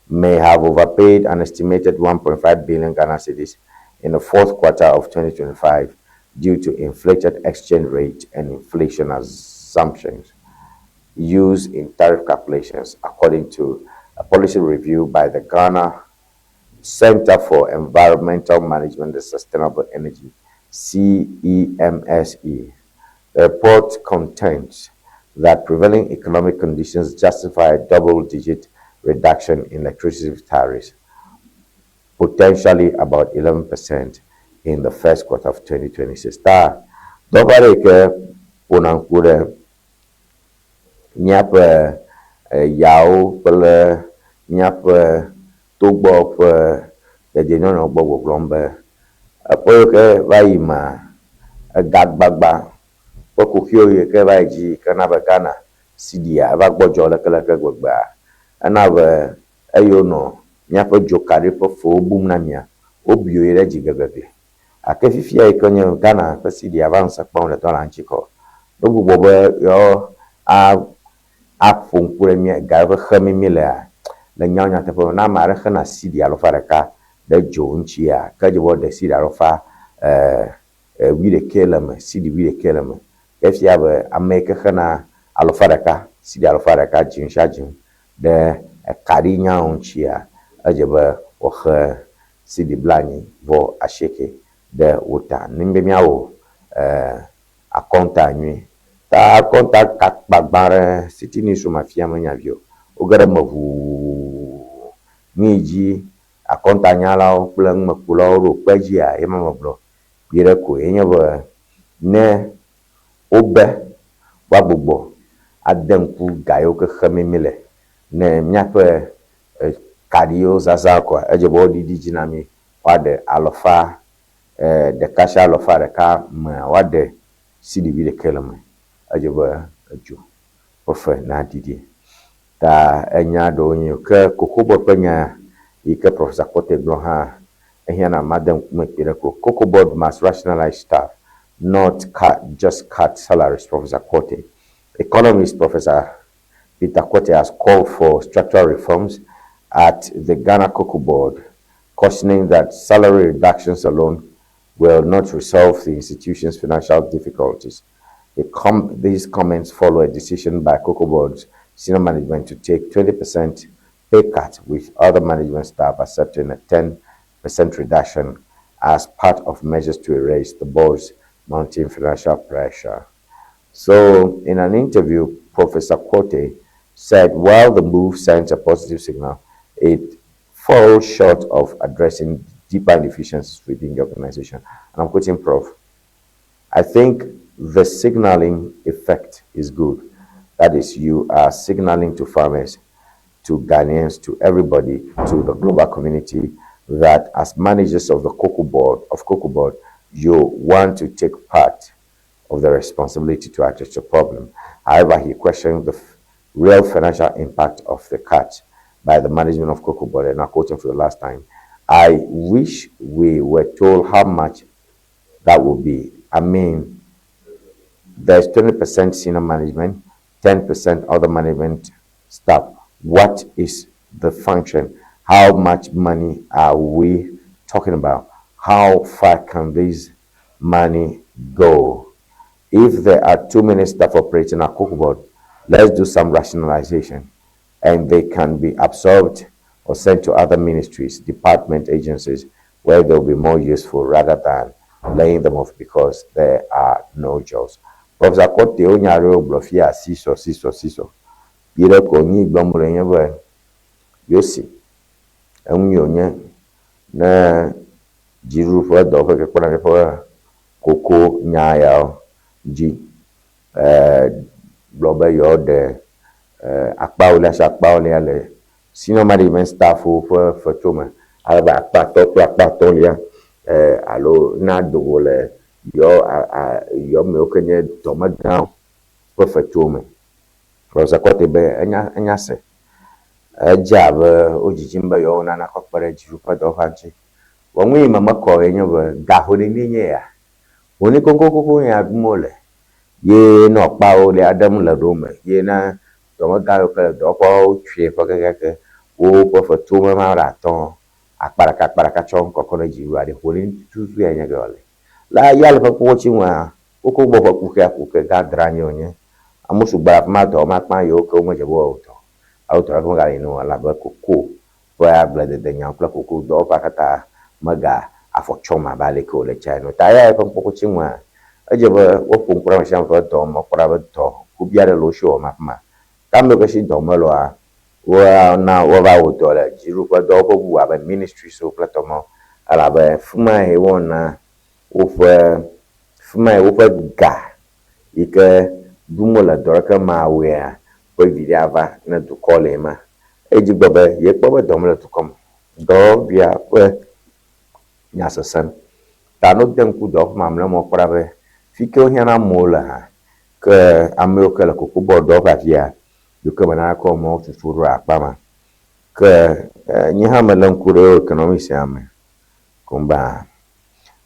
may have overpaid an estimated 1.5 billion Ghana cedis in the fourth quarter of 2025 due to inflated exchange rate and inflation assumptions used in tariff calculations, according to a policy review by the Ghana Center for Environmental Management and Sustainable Energy, CEMSE. The report contends that prevailing economic conditions justify a double-digit reduction in electricity tariffs, potentially about 11% in the first quarter of 2026. Ta dɔwɔƒe aɖe yi ke ƒona ŋku ɖe míaƒe yawo kple míaƒe togbɔ ƒe dedienɔnɔ gbɔ gbɔgblɔm be eƒe yiwo ke va yi mea, egagbagba ƒe kuxiwo yi ke va yi dzi yi ke na be Ghana cedi-a eva gbɔdzɔ lekeleke gbegbea, ena be eyi wonɔ míaƒe dzokaɖi ƒe fewo bum na mía, wobiwo yi ɖe dzi gegegle. Gake fifia yi ke nye Ghana ƒe cedi-a va ŋusẽ kpɔm le dɔla ŋuti kɔ, wogbugbɔ be yewoa aƒo ŋku ɖe mía ga ƒe xe mí mílea, le nyawo nyateƒe me, ne ame aɖe xena cedi alafa ɖeka ɖe dzo ŋutia, ke edze be woaɖe cedi alafa wuiɖekɛ le eme, cedi wuiɖekɛ le eme. Ke efia be ame yi ke xena alafa ɖeka, cedi alafa ɖeka dzim sia dzim ɖe ekaɖi nyawo ŋutia, edze be woaxe cedi blaenyi vɔ asieke ɖe wo ta. Ne be míawɔ akɔnta nyui. Ta akɔnta gbagba ɖe Citi Newsroom afia menya vi o. Woge ɖe eme ʋuu. Nu yi dzi akɔntanyalawo kple numekulawo ɖo kpe dzia, ye ma megblɔ kpuie ɖe koe nye be ne wobe woagbugbɔ ade ŋku ga yiwo ke xem míle ne míaƒe kaɖiwo zazã koa, edze be woaɖiɖi dzi na mí woaɖe alafa ɖeka sia alafa ɖeka mea, woaɖe cedi wuiɖekɛ le eme. Edze be edzo ƒe fe naɖiɖi. Ta enya ɖewo nye ke Cocoa Board ƒe nya yi ke Professor Quartey gblɔ hã ehiãna made ŋkume kpuie ɖe ko. Cocoa Board must rationalize staff, not cut, just cut salaries, Professor Quartey. Economist Professor Peter Quartey has called for structural reforms at the Ghana Cocoa Board, cautioning that salary reductions alone will not resolve the institution's financial difficulties. These comments follow a decision by Cocoa Board's senior management to take 20% pay cut, with other management staff accepting a 10% reduction as part of measures to erase the board's mounting financial pressure. So, in an interview, Professor Quartey said while the move sends a positive signal, it falls short of addressing deeper inefficiencies within the organization. And I'm quoting Prof. I think the signaling effect is good. That is, you are signaling to farmers, to Ghanaians, to everybody, to the global community, that as managers of the Cocoa Board, of Cocoa Board, you want to take part of the responsibility to address the problem. However, he questioned the real financial impact of the cut by the management of Cocoa Board, and I quote him for the last time. I wish we were told how much that will be. I mean, there's 20% senior management, 10% other management staff. What is the function? How much money are we talking about? How far can this money go? If there are too many staff operating at Cocoa Board, let's do some rationalization and they can be absorbed or sent to other ministries, department, agencies where they'll be more useful rather than laying them off because there are no jobs. Professor Quartey wonya ɖewo gblɔ fia sisɔ sisɔ sisɔ. Yi ɖe ko nyi gblɔm le nye be yosi eŋu yi wònye ne dziɖuɖu ƒe dɔwɔƒe ke kpɔna míaƒe koko nya yawo dzi gblɔ be yewoɖe akpa ewolia sia akpa ewolia le senior management staffwo ƒe fetu me ale be akpa atɔ̃ kple akpa atɔ̃lia alo na dogo le yɔ yɔ amewo ke nye dɔmegãwo ƒe fetuwo me. Professor Quartey be enya enya se. Edze abe wo dzidzim be yewoa nane kɔ kpe ɖe dziɖuɖu ƒe dɔwɔƒea ŋuti. Vɔ nu yi me mekɔ ye nye be ga ho nenie nye ya? Ho ni koŋkoŋkoŋ ya ɖum wole ye nɔ kpawo ɖe aɖem le ɖewo me ye na dɔmegã yiwo ke le dɔwɔƒewo tsɔe ƒe kekeake woƒe fetuwo me ma ɖe atɔ akpa ɖeka akpa ɖeka tsɔ kɔkɔ ɖe dziɖuɖua ɖe ho neni tututu ya nye ge wòle. Le ya le ƒe kpɔkpɔ ŋua, woko gbɔ ƒe kuxia ku ke gã dra nye wònye. Amewo sugbɔ le afi ma dɔ ma kpã yiwo ke womedze be woawɔ dɔ alo dɔ ɖeke megali na wo o elabe koko ƒe agbledede nyawo kple koko dɔwɔƒea katã mega afɔ tsɔm abe aleke wòle tsã ene o. Ta eya eƒe nukpɔkpɔtsi ŋua, edze be woaƒo ŋku ɖe ame sia ame ƒe dɔ me kpɔ ɖa be dɔ kubi aɖe le wo si wɔm afi ma. Ke ame yiwo ke si dɔ mele oa, woana woava wɔ dɔ le dziɖuɖu ƒe dɔwɔƒe bubu abe ministries wo kple tɔ mawo elabe fi mae woana woƒe, fi mae woƒe ga yi ke ɖum wole dɔ ɖeke mawɔea ƒe viɖe ava ne dukɔ lee ma. Edzi gblɔ be yekpɔ be dɔ mele dukɔ me o. Dɔwɔɖuia ƒe nya sesẽ. Ta ne wode ŋku dɔwɔƒe mamlɛ me wokpɔ ɖa be fi ke wohiã na amewo le hã ke ame yiwo ke le kokobɔ dɔwɔƒe afia yiwo ke me naneke wɔm wotutu ɖo akpa ma. Ke nye hã melé ŋku ɖe economics ya me koŋ be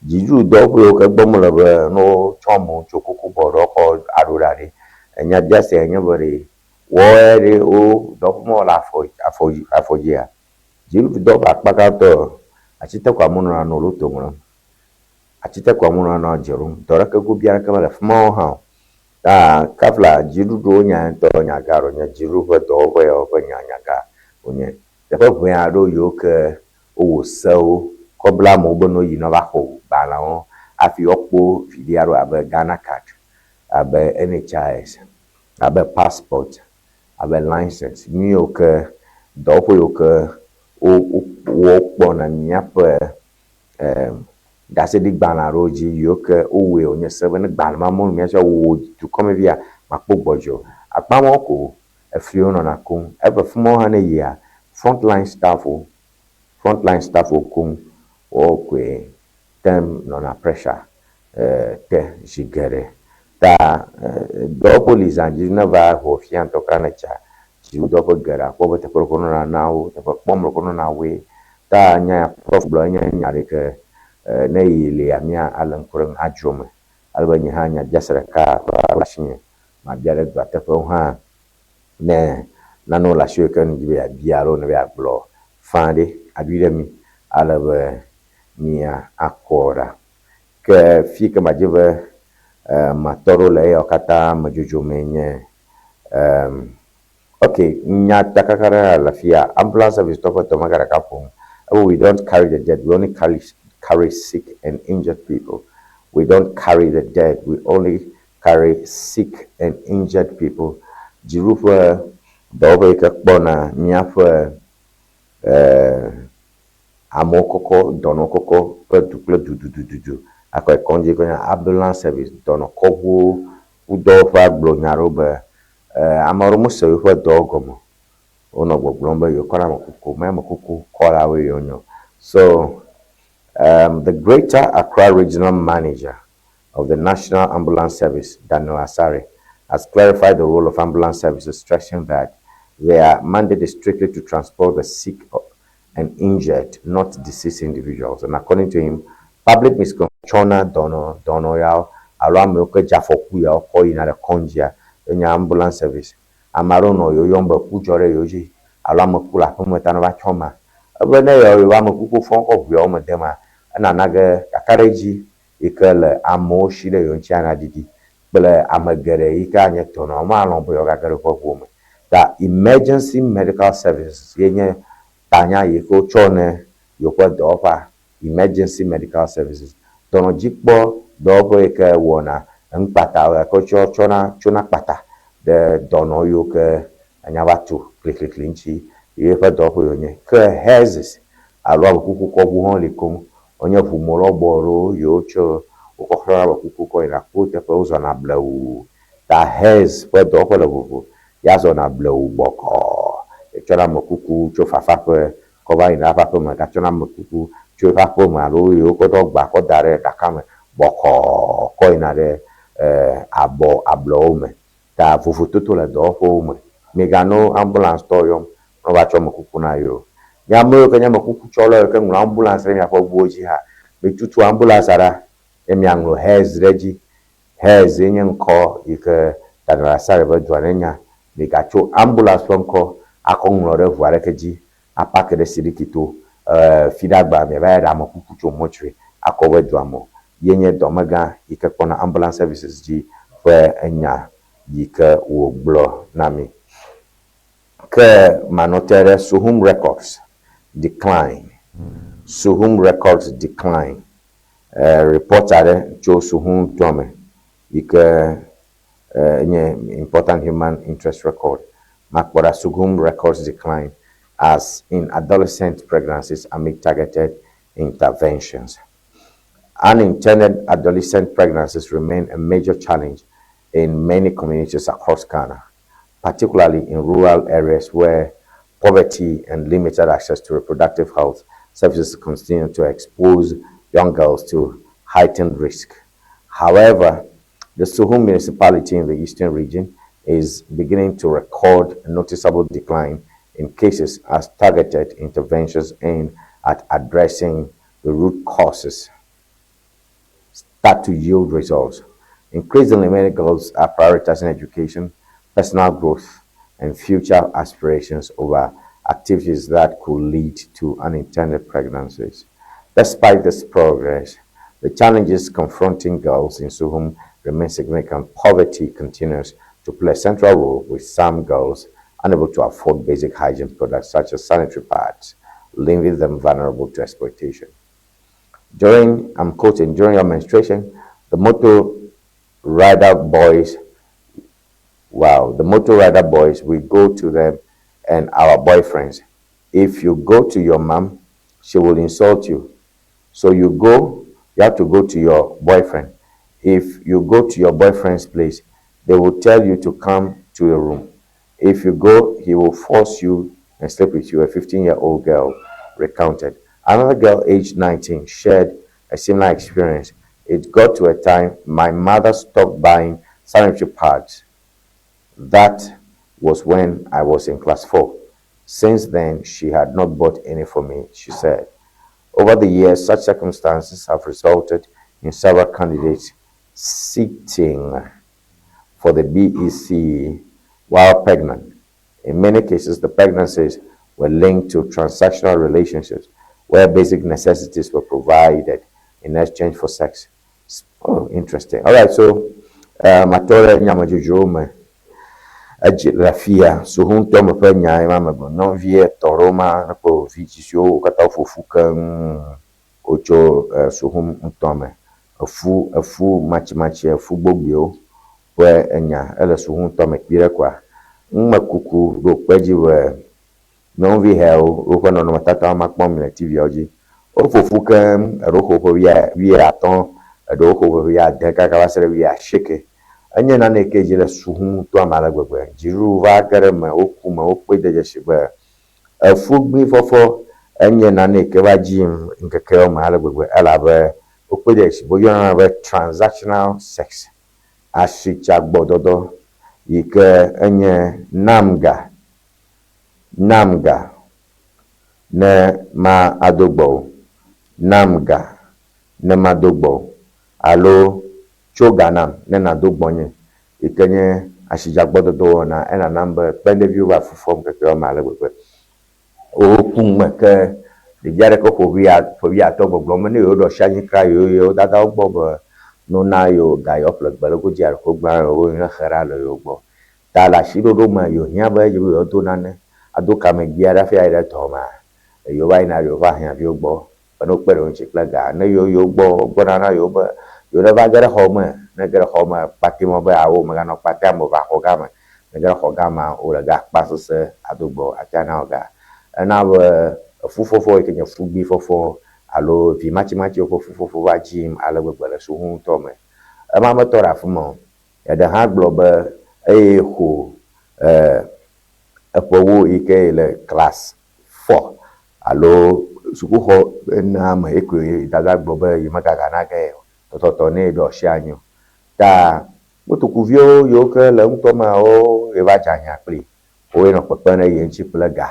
Dziɖuɖu dɔwɔƒe yiwo ke gbɔ mele be ne wotsɔ amewo tso kokobɔ ɖewo kɔ aɖo ɖa ɖe, enyabiase nye be ɖe woawoe ɖe wo dɔwɔƒe ma le afɔ afɔ afɔ dzia? Dziɖuɖu dɔwɔƒe akpa gãtɔ atsi te ko amewo nɔna nɔ loto ŋlɔm, atsi te ko amewo nɔna nɔ dze ɖom, dɔ ɖeke gobi aɖeke mele afi ma o hã o. Ta kafla dziɖuɖuwo nya ŋutɔ nya gã ɖo nye dziɖuɖu ƒe dɔwɔƒe yawo ƒe nya nya gã wonye. Teƒe ʋɛ aɖewo yiwo ke wowɔ sewo kɔ bla amewo be ne woyi ne woava xɔ gbalẽwo hafi woakpɔ viɖe aɖewo abe Ghana card, abe NHIS, abe passport, abe license, nu yiwo ke dɔwɔƒe yiwo ke wokpɔna míaƒe ɖaseɖigbalẽ aɖewo dzi yiwo ke wowɔe wònye se be ne gbalẽ ma mɔnu míatsɔ wò dukɔmevia makpɔ gbɔdzɔe o. Akpa mawo ko efliwo nɔna koŋ. Eve fi mawo hã ne eyia, frontline staff wo, frontline staff wo koŋ woawo koe tem nɔna pressure te zi geɖe. Ta dɔwɔƒewo li zã dzi ne va ʋɔ fia ŋutɔ kura ne tsa dziwodɔƒe geɖe akpɔ be teƒe ɖe nɔna na wo, teƒe kpɔm ɖe nɔna woe. Ta nya ya prof gblɔ enye nya ɖe ke ne yi lia mía ale ŋku ɖe adzro me. Ale be nye hã nyabiase ɖeka va asinye mabia ɖe dua teƒewo hã ne nanewo le asiwò yi ke nèdi be yeabia alo nèbe yeagblɔ faa ɖe, aɖui ɖe mí ale be mía akpɔ ɖa. Ke fi ke madze be matɔ ɖo le eyawo katã me dzodzo mee nye ok, nyatakaka ɖe hã le afia, ambulance service tɔ ƒe dɔmegã ɖeka ƒom ebe we don't carry the dead, we only carry carry sick and injured people. We don't carry the dead, we only carry sick and injured people. Dziɖuƒe dɔwɔƒe yi ke kpɔna míaƒe amewo kɔkɔ, dɔnɔwo kɔkɔ ƒe du kple du dudududu akɔe kɔdzi yi ke woyɔna ambulance service, dɔnɔkɔʋuwo ŋudɔwɔƒea gblɔ nya aɖewo be ame aɖewo mese yewoƒe dɔwo gɔme o. Wonɔ gbɔgblɔm be yewokɔna ame kuku, menye ame kuku kɔlawoe yewonye o. So the Greater Accra Regional Manager of the National Ambulance Service, Daniel Asare, has clarified the role of ambulance services, stressing that their mandate is strictly to transport the sick and injured, not deceased individuals. And according to him, public misconception tsɔna dɔnɔ dɔnɔ yawo alo amewo ke dze afɔku yawo kɔ yina ɖe kɔdzia enye ambulance service. Ame aɖewo nɔ yewo yɔm be ku dzɔ ɖe yewo dzi alo ame ku le aƒeme ta ne va tsɔ amea. Ebe ne yewo yewo ame kuku fɔm kɔ ʋu yawo me dema, enana ge kakaɖedzi yi ke le amewo si ɖe yewo ŋuti ana ɖiɖi kple ame geɖe yi ke anye dɔnɔ womalɔ̃ be yewoagage ɖe woƒe ʋuwo me. Ta emergency medical services ye nye tanya yi ke wotsɔ ne yewoƒe dɔwɔƒea, emergency medical services. Dɔnɔdzikpɔ dɔwɔƒe yi ke wɔna enukpatawo gake wotsɔ tsɔna tsona kpata ɖe dɔnɔ yiwo ke anya va tu kliklikli ŋuti ye ƒe dɔwɔƒe wònye. Ke hearses alo amekukukɔʋu hã li koŋ. Wonye ʋumɔ lɔbɔ aɖewo yiwo tso wokɔ xlẽna amekuku kɔ yina kuteƒe wozɔna blewu. Ta hearse ƒe dɔwɔƒe le vovo. Ya zɔna blewu bɔkɔɔ. Etsɔna amekuku tso fafaƒe kɔ va yina eƒe aƒeme gatsɔna amekuku tso eƒe aƒeme alo yiwo kɔ ɖo agba kɔ da ɖe ɖaka me bɔkɔɔ kɔ yina ɖe abɔ ablɔwo me. Ta vovototo le dɔwɔƒewo me. Migano ambulance tɔwo yɔm ne wova tsɔ amekuku na yewo. Mi ame yiwo ke nye amekukutsɔlawo yiwo ke ŋlɔ ambulance ɖe miaƒe ʋuwo dzi hã, mitutu ambulance ɖa ye miaŋlɔ hearse ɖe edzi. Hearse ye nye ŋkɔ yi ke Daniel Asare ƒe dua ne nya. Migatso ambulance ƒe ŋkɔ akɔ ŋlɔ ɖe ʋu aɖeke dzi apaki ɖe Sidiki to. E, Fiɖagba miava yi ɖe amekuku tso mortuary akɔ va dua me o. Ye nye dɔmegã yi ke kpɔna ambulance services dzi ƒe enya yi ke wògblɔ na mi. Ke manɔ te ɖe Suhum Records decline. Suhum Records decline. E, report aɖe tso Suhum toa me yi ke e, nye important human interest record. Makpɔ ɖa Suhum Records decline as in adolescent pregnancies amid targeted interventions. Unintended adolescent pregnancies remain a major challenge in many communities across Ghana, particularly in rural areas where poverty and limited access to reproductive health services continue to expose young girls to heightened risk. However, the Suhum municipality in the eastern region is beginning to record a noticeable decline in cases as targeted interventions aimed at addressing the root causes start to yield results. Increasingly, many girls are prioritizing education, personal growth, and future aspirations over activities that could lead to unintended pregnancies. Despite this progress, the challenges confronting girls in Suhum remain significant. Poverty continues to play a central role, with some girls unable to afford basic hygiene products such as sanitary pads, leaving them vulnerable to exploitation. During, I'm quoting, during your menstruation, the motor rider boys, wow, the motor rider boys, we go to them and our boyfriends. If you go to your mom, she will insult you. So you go, you have to go to your boyfriend. If you go to your boyfriend's place, they will tell you to come to the room. If you go, he will force you and sleep with you, a 15 year old girl recounted. Another girl, aged 19, shared a similar experience. It got to a time my mother stopped buying sanitary pads. That was when I was in class 4. Since then, she had not bought any for me, she said. Over the years, such circumstances have resulted in several candidates sitting for the BEC while pregnant. In many cases, the pregnancies were linked to transactional relationships where basic necessities were provided in exchange for sex. Oh, interesting. All right, so matɔ ɖe nyamedzodzrowo me edzi le afia suhuŋutɔ me ƒe nya ma me gblɔ nyɔnuvi etɔ̃ ɖewo ma kple vi tsitsi wo katã woƒo ƒu keŋ wotso suhum ŋutɔ me efu efu matsimatsi efu gbogboewo ƒe enya ele suhum ŋutɔ me kpi ɖe koa numekuku ɖo kpe dzi be nyɔnuvi heawo woƒe nɔnɔmetatawo ma kpɔm le TV-awo dzi woƒo ƒu keŋ eɖewo xɔ ƒe wuiatɔ̃ eɖewo xɔ ƒe wuiade kaka va se ɖe wuiasieke enye nane yi ke dzi le suhum ŋutɔa me ale gbegbe dziɖuɖu va ge ɖe eme woku me wokpɔe de dzesi be efugbifɔfɔ enye nane yi ke va dzi ŋkekewo me ale gbegbe elabe wokpɔe de dzesi be woyɔna be transactional sex asitsagbɔdɔdɔ yi ke enye namga namga ne ma ado gbɔ o namga ne mado gbɔ o alo tso ga nam ne nado gbɔnye yi ke nye asitsagbɔdɔdɔ wɔna enanam be kpeɖeviwo va fu fɔm ŋkekewo me ale gbegbe woku me ke ɖevi aɖe ke ƒo ƒe wuiatɔ̃ gbɔgblɔm be ne yewo ɖo asi anyi kra yewo yewo dadawo gbɔ be no na yewo ga yewo ƒle gbe le godzi alo gbã yewo ne xe ɖa le yewo gbɔ ta le asiɖoɖo me yewo hiã be yewo do nane ado kamegbi aɖe hafi ayi ɖe dɔ mea yewo va yina yewo va hiãviwo gbɔ be ne wokpe ɖe wo ŋuti kple ga ne yewo yewo gbɔ gbɔna na yewo be yewo ne va ge ɖe xɔ me ne ge ɖe xɔ me kpatɛ mɔ be awo meganɔ kpatɛ ame va xɔ gã me ne ge ɖe xɔ gã mea wole ga kpa sese ado gbɔ ate na wo ga ena be efufɔfɔ yi ke nye fugbifɔfɔ alo vi matsimatsiwo ƒe fufɔfɔ va dzi ale gbegbe le suhu ŋutɔ me ema metɔ ɖe afi ma o eɖe hã gblɔ be eye xo eƒewo yi ke le class four alo sukuxɔ enea me ekoe dada gblɔ be yi megagana ge o tɔtɔtɔ ne yeɖo asi anyi o ta motokuviwo yiwo ke le ŋutɔ meawo ye va dze anya kpli woe nɔ kpekpem ɖe ye ŋuti kple ga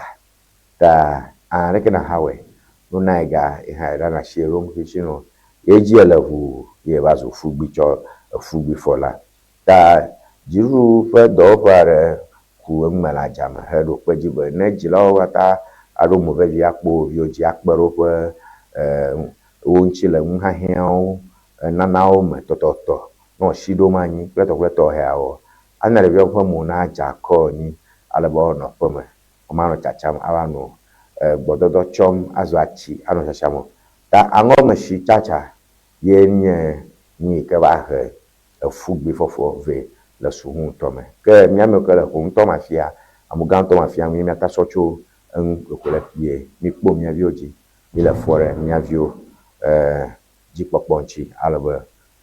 ta Ã leke na ha wɔe? No na ega ye hã eɖana shi eɖo ŋkushi nɔ. Ye dzi ele ʋuu ye va zu fugbi tsɔ efugbi fɔ la. Ta dziɖuɖu ƒe dɔwɔƒe aɖe ku enume le adzame heɖo kpe edzi be ne dzilawo katã aɖo mo vevi akpɔ wo viwo dzi akpe ɖe woƒe wo ŋuti le nuhiahiãwo nana wo me tɔtɔtɔ ne woasi ɖom anyi kple tɔ kple tɔxɛawo ana ɖeviawo ƒe mo nadze akɔ anyi ale be woanɔ aƒeme womanɔ tsatsam ava nɔ gbɔdɔdɔ tsɔm azɔ atsi anɔ tsatsam o. Ta aŋɔmesi tsatsa ye nye nu yi ke va he efugbifɔfɔ vɛ le suhu ŋutɔ me. Ke mía amewo ke le xo ŋutɔ me afia, ame gãtɔ me afia ŋu míata sɔ tso eŋu ko le kpuie. Míkpɔ mía viwo dzi, míle fɔ ɖe mía viwo dzikpɔkpɔ ŋuti ale be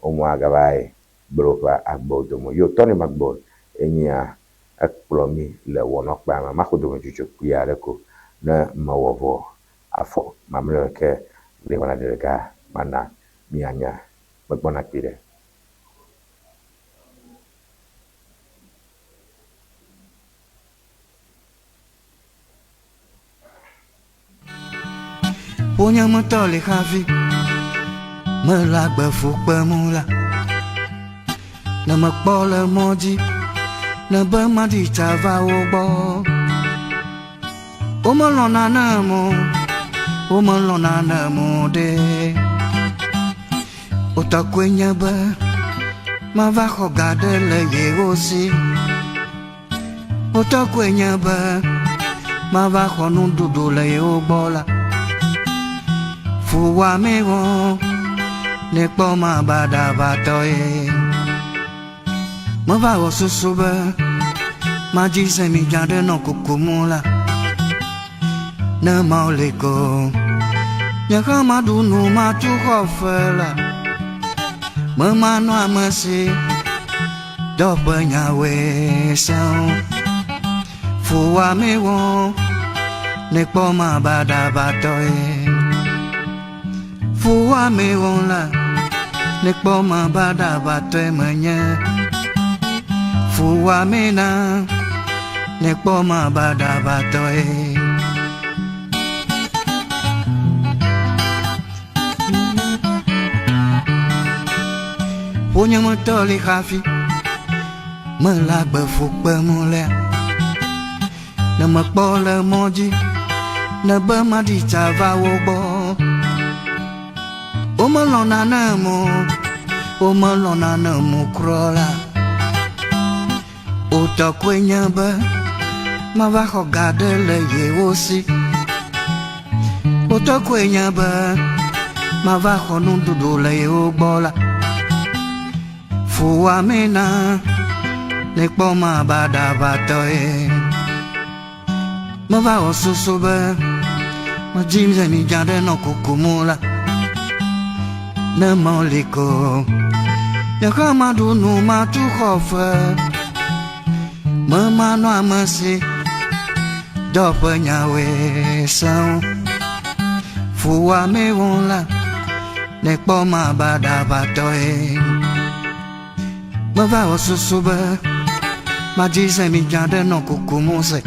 womu agava yi gblẽ woƒe agbewo dome. Yo Tony Magbon enyia ekplɔ mí le wɔnɔkpea me. Maxɔ dometsotso kpui aɖe ko ne mewɔ vɔ afɔ mamlɛ ke le wɔna ɖeka mana míanya megbɔna kpui ɖe. Wonye metɔ li hafi mele agbe fu kpem la. Ne mekpɔ le mɔ dzi ne be maɖi tsa va wo gbɔ. Womelɔ̃na nam o, womelɔ̃na nam o ɖe. Wotɔ koe nye be mava xɔ ga ɖe le yewo si. Wotɔ koe nye be mava xɔ nuɖuɖu le yewo gbɔ la. Fuwɔame wɔ ne kpɔ ma baɖabatɔ ye. Meva wɔ susu be madzi zemidza ɖe nɔ kukum la. Ne Mawu li ko, nye hã maɖu nu matu xɔ fe la. Memanɔ ame si dɔƒe nyawoe sẽo. Fuwɔame wɔ ne kpɔ ma baɖabatɔ ye. Fuwɔame wɔ la ne kpɔ ma baɖabatɔe menye. Fuwɔame na ne kpɔ ma baɖabatɔ ye. Wonye metɔ li hafi mele agbe fu kpem lea. Ne mekpɔ le mɔ dzi ne be maɖi tsa va wo gbɔ. Womelɔ̃na nam o, womelɔ̃na nam o kura la. Wotɔ koe nye be mava xɔ ga ɖe le yewo si. Wotɔ koe nye be mava xɔ nuɖuɖu le yewo gbɔ la. Fuwɔame na ne kpɔ ma baɖabatɔ ye. Meva wɔ susu be medzi zemidza ɖe nɔ kukum la. Ne Mawu li ko, nye hã maɖu nu matu xɔ fe. Memanɔ ame si dɔƒe nyawoe sẽo. Fuwɔame wɔ la ne kpɔ ma baɖabatɔ ye. Meva wɔ susu be madzi zemidza ɖe nɔ kukum se.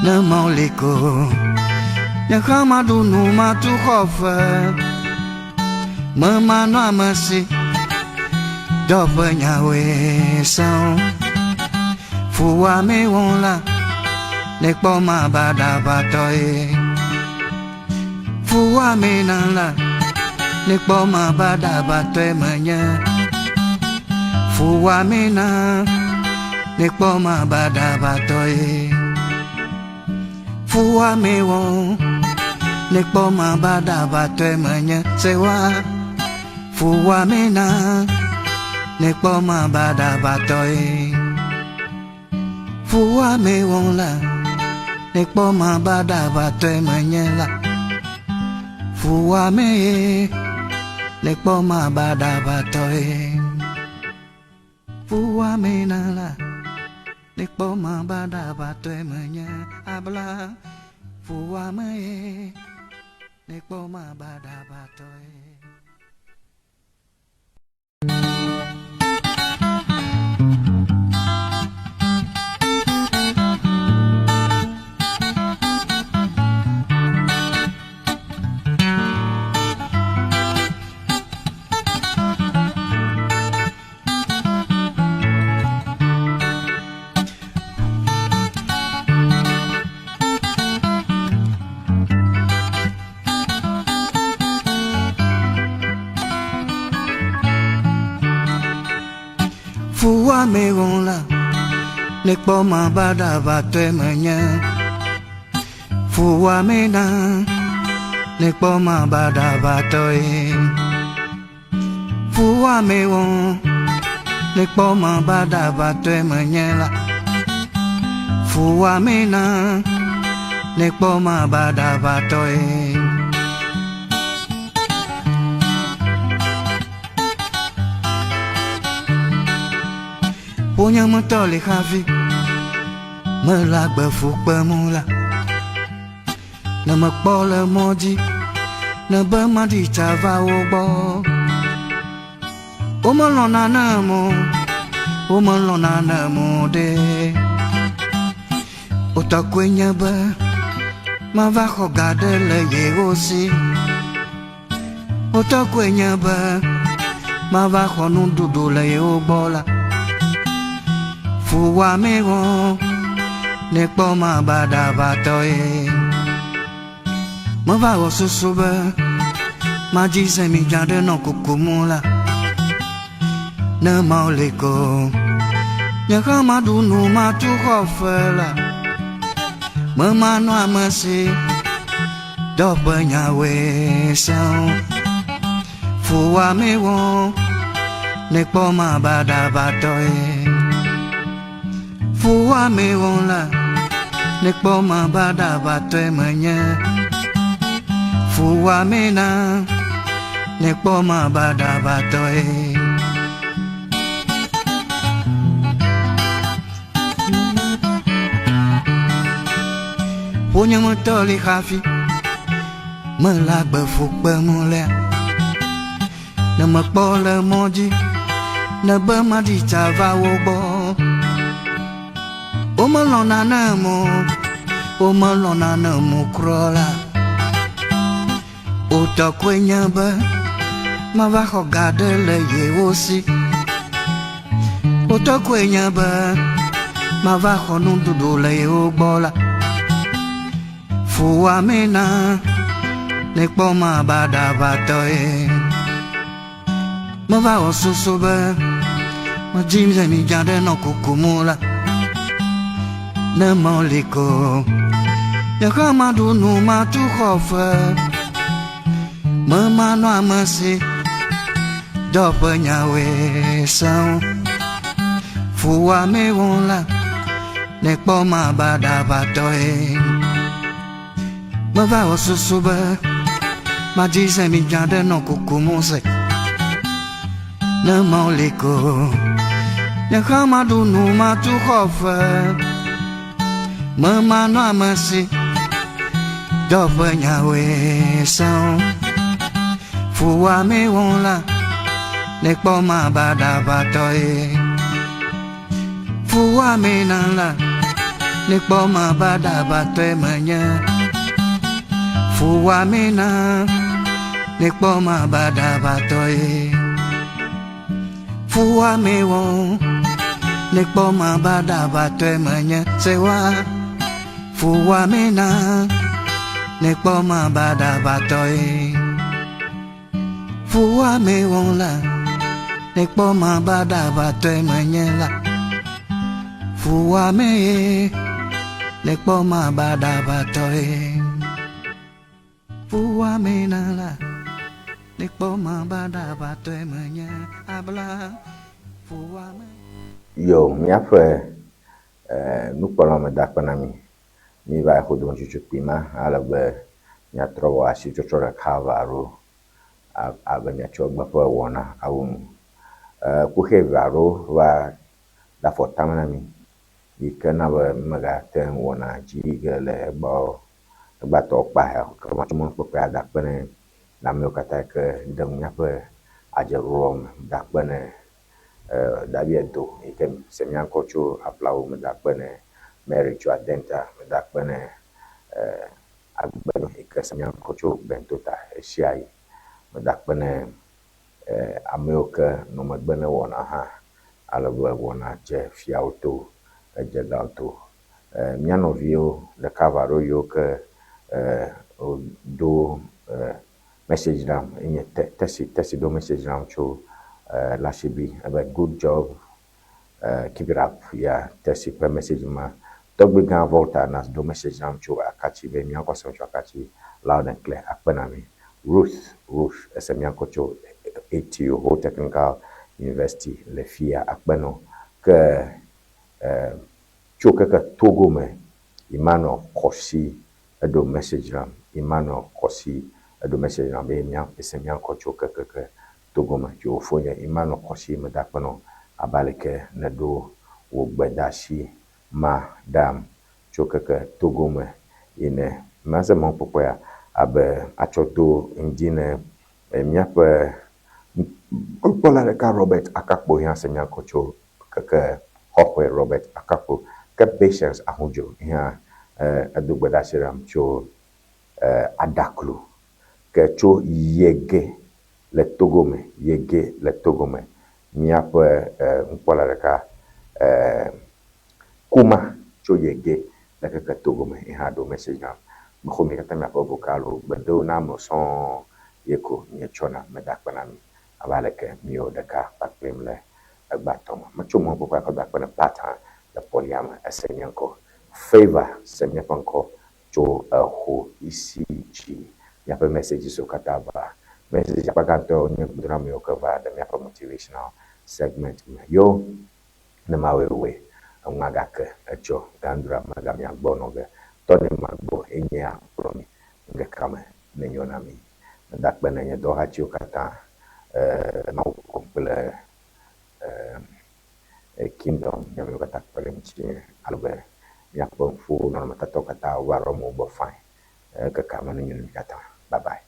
Ne Mawu li ko, nye hã maɖu nu matu xɔ fe. Memanɔ ame si dɔƒe nyawoe sẽo. Fuwɔame wɔ la ne kpɔ ma baɖabatɔ ye. Fuwɔame na la ne kpɔ ma baɖabatɔe menye. Fuwɔame na ne kpɔ ma baɖabatɔ ye. Fuwɔame wɔ ne kpɔ ma baɖabatɔe menye. Sewa fuwɔame na ne kpɔ ma baɖabatɔ ye. Fuwɔame wɔ la ne kpɔ ma baɖabatɔe menye la. Fuwɔame ye ne kpɔ ma baɖabatɔ ye. Fuwɔame na la ne kpɔ ma baɖabatɔe menye abla. Fuwɔame ye ne kpɔ ma baɖabatɔ ye. Fuwɔame wɔm la, nekpɔ ma baɖabatɔe menye. Fuwɔame na, nekpɔ ma baɖabatɔe. Fuwɔame wɔm, nekpɔ ma baɖabatɔe menye la. Fuwɔame na, nekpɔ ma baɖabatɔe. Ƒonyemetɔ li hafi mele agbe fu kpem la. Ne mekpɔ le mɔ dzi, ne be maɖi tsa va wo gbɔ. Womelɔ̃na nam o, womelɔ̃na nam o ɖe. Wotɔ koe nye be mava xɔ ga ɖe le yewo si. Wotɔ koe nye be mava xɔ nuɖuɖu le yewo gbɔ la. Fuwɔame wɔ nekpɔ ma baɖabatɔe. Meva wɔ susu be madzi zemidza ɖe nɔ kukum la. Ne Mawu li ko, nye hã maɖu nu matu xɔ fe la. Memanɔ ame si dɔ ƒe nyawoe sẽo. Fuwɔame wɔ nekpɔ ma baɖabatɔe. Fuwɔame wɔ la, nekpɔ ma baɖabatɔe menye. Fuwɔame na, nekpɔ ma baɖabatɔe. Ƒonyemetɔ li hafi mele agbe fu kpem lea. Ne mekpɔ le mɔ dzi, ne be maɖi tsa va wo gbɔ. Womelɔ̃na nam o, womelɔ̃na nam o kura la. Wotɔ koe nye be mava xɔ ga ɖe le yewo si. Wotɔ koe nye be mava xɔ nuɖuɖu le yewo gbɔ la. Fuwɔame na nekpɔ ma baɖabatɔe. Meva wɔ susu be medzi zemidza ɖe nɔ kukum la. Ne meli ko, nye hã maɖu nu matu xɔ fe. Memanɔ ame si dɔ ƒe nyawoe sẽo. Fuwɔame wɔ la, nekpɔ ma baɖabatɔe. Meva wɔ susu be madzi zemidza ɖe nɔ kukum se. Ne meli ko, nye hã maɖu nu matu xɔ fe. Memanɔ ame si dɔ ƒe nyawoe sẽo. Fuwɔame wɔ la, nekpɔ ma baɖabatɔe. Fuwɔame na la, nekpɔ ma baɖabatɔe menye. Fuwɔame na, nekpɔ ma baɖabatɔe. Fuwɔame wɔ, nekpɔ ma baɖabatɔe menye. Sewa, fuwɔame na, nekpɔ ma baɖabatɔe. Fuwɔame wɔ la, nekpɔ ma baɖabatɔe menye la. Fuwɔame ye, nekpɔ ma baɖabatɔe. Fuwɔame na la, nekpɔ ma baɖabatɔe menye abla. Fuwɔame. Yo, míaƒe nukpɔlawo meda akpe na mi. Míva xodo ŋutsu kpui ma ale be míatrɔ wɔ asitsɔtsɔ ɖeka va ɖo abe míatsɔ egbe ƒe wɔna awu nu. Kuxi eve aɖewo va ɖe afɔ tame na mí yi ke na be mímegate ŋu wɔna dzi ge le egbea o. Egbea tɔwo kpa ya o. Ke matsɔ mɔnukpɔkpɔe ada akpe ne amewo katã yi ke de nu míaƒe adzeɖoɖoa me. Da akpe ne David Edo yi ke se mía ŋkɔ tso Aflawo me. Da akpe ne Mary tso Adenta me. Da akpe ne Agbenu yi ke se mía ŋkɔ tso Bentota ɣesiaɣi. Meda akpe ne amewo ke nɔ megbe ne wɔna hã ale be wɔna dze fiawo to, edze gawo to. Mía nɔviwo ɖeka eve aɖewo yiwo ke wodo message nam enye Tesi, Tesi ɖo message nam tso Lashibi ebe good job. Keep it up ya Tessy ƒe message ma. Tɔgbui gã Volta na ɖo message nam tso Akatsi be mía ŋkɔ sem tso Akatsi loud and clear. Akpe na mi. Ruth, Ruth ese mía ŋkɔ tso ATU, Ho Technical University le fiya. Akpe nɔ. Ke tso keke Togo me Emmanuel Kɔsi eɖo message nam. Emmanuel Kɔsi eɖo message nam be mía ese mía ŋkɔ tso kekeke Togo me. Tso fofonye Emmanuel Kɔsi meda akpe nɔ abe aleke nèɖo wò gbedeasi ma ɖam tso keke Togo me ene. Mase mɔkpɔkpɔea abe atsɔ do ŋdi ne míaƒe nukpɔla ɖeka Robert Akakpo hã se mía ŋkɔ tso keke xɔxɔe Robert Akakpo. Ke Patience Ahudzo hã edo gbedeasi ɖam tso Adaklu ke tso Yege le Togo me, Yege le Togo me. Míaƒe nukpɔla ɖeka Kuma tso Yege le keke Togo me hã ɖo message nam. Mexɔ mi katã miaƒe vocalwo, gbedoname sɔŋ ye ko mietsɔna. Meda akpe na mi abe aleke miwɔ ɖeka kpakplim le egbea tɔ me. Metso mɔkpɔkpɔa kɔ da akpe na Pat hã le kpɔlia me. Ese nye ŋkɔ. Favour se míaƒe ŋkɔ tso exo ECG. Míaƒe messageswo katã va. Message akpa gãtɔ nye gbedoname ke va ɖe míaƒe motivational segment me. Yo, ne mawɔe wɔe, eŋua gake etsɔ gandra mega mia gbɔ nɔ ge. Tɔ ne magbɔ enyea kplɔ mi ŋkekea me ne nyo na mi. Meda akpe na nye dɔwɔhatiwo katã, Mawu kple Kingdom miawo katã kpe ɖe ŋutinye ale be míaƒe ŋkuwo nɔnɔmetatɔwo katã wova ɖo amewo gbɔ fine. Keke ame ne nyo na mi katã. Bye bye.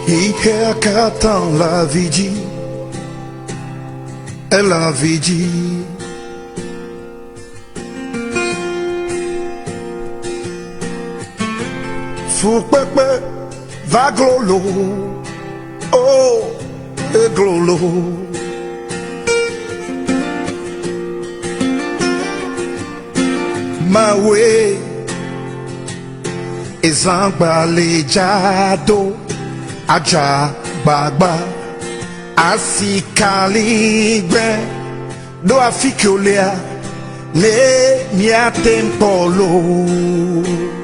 Ihe katã la vi dzi, ela vi dzi. Fukpekpe va glolo, oh, eglolo. Mawe, ezãgbalẽ dzado, adza gbagba, asikaligbe, ɖo afi ke wolea, le míate ŋu kpɔ loo.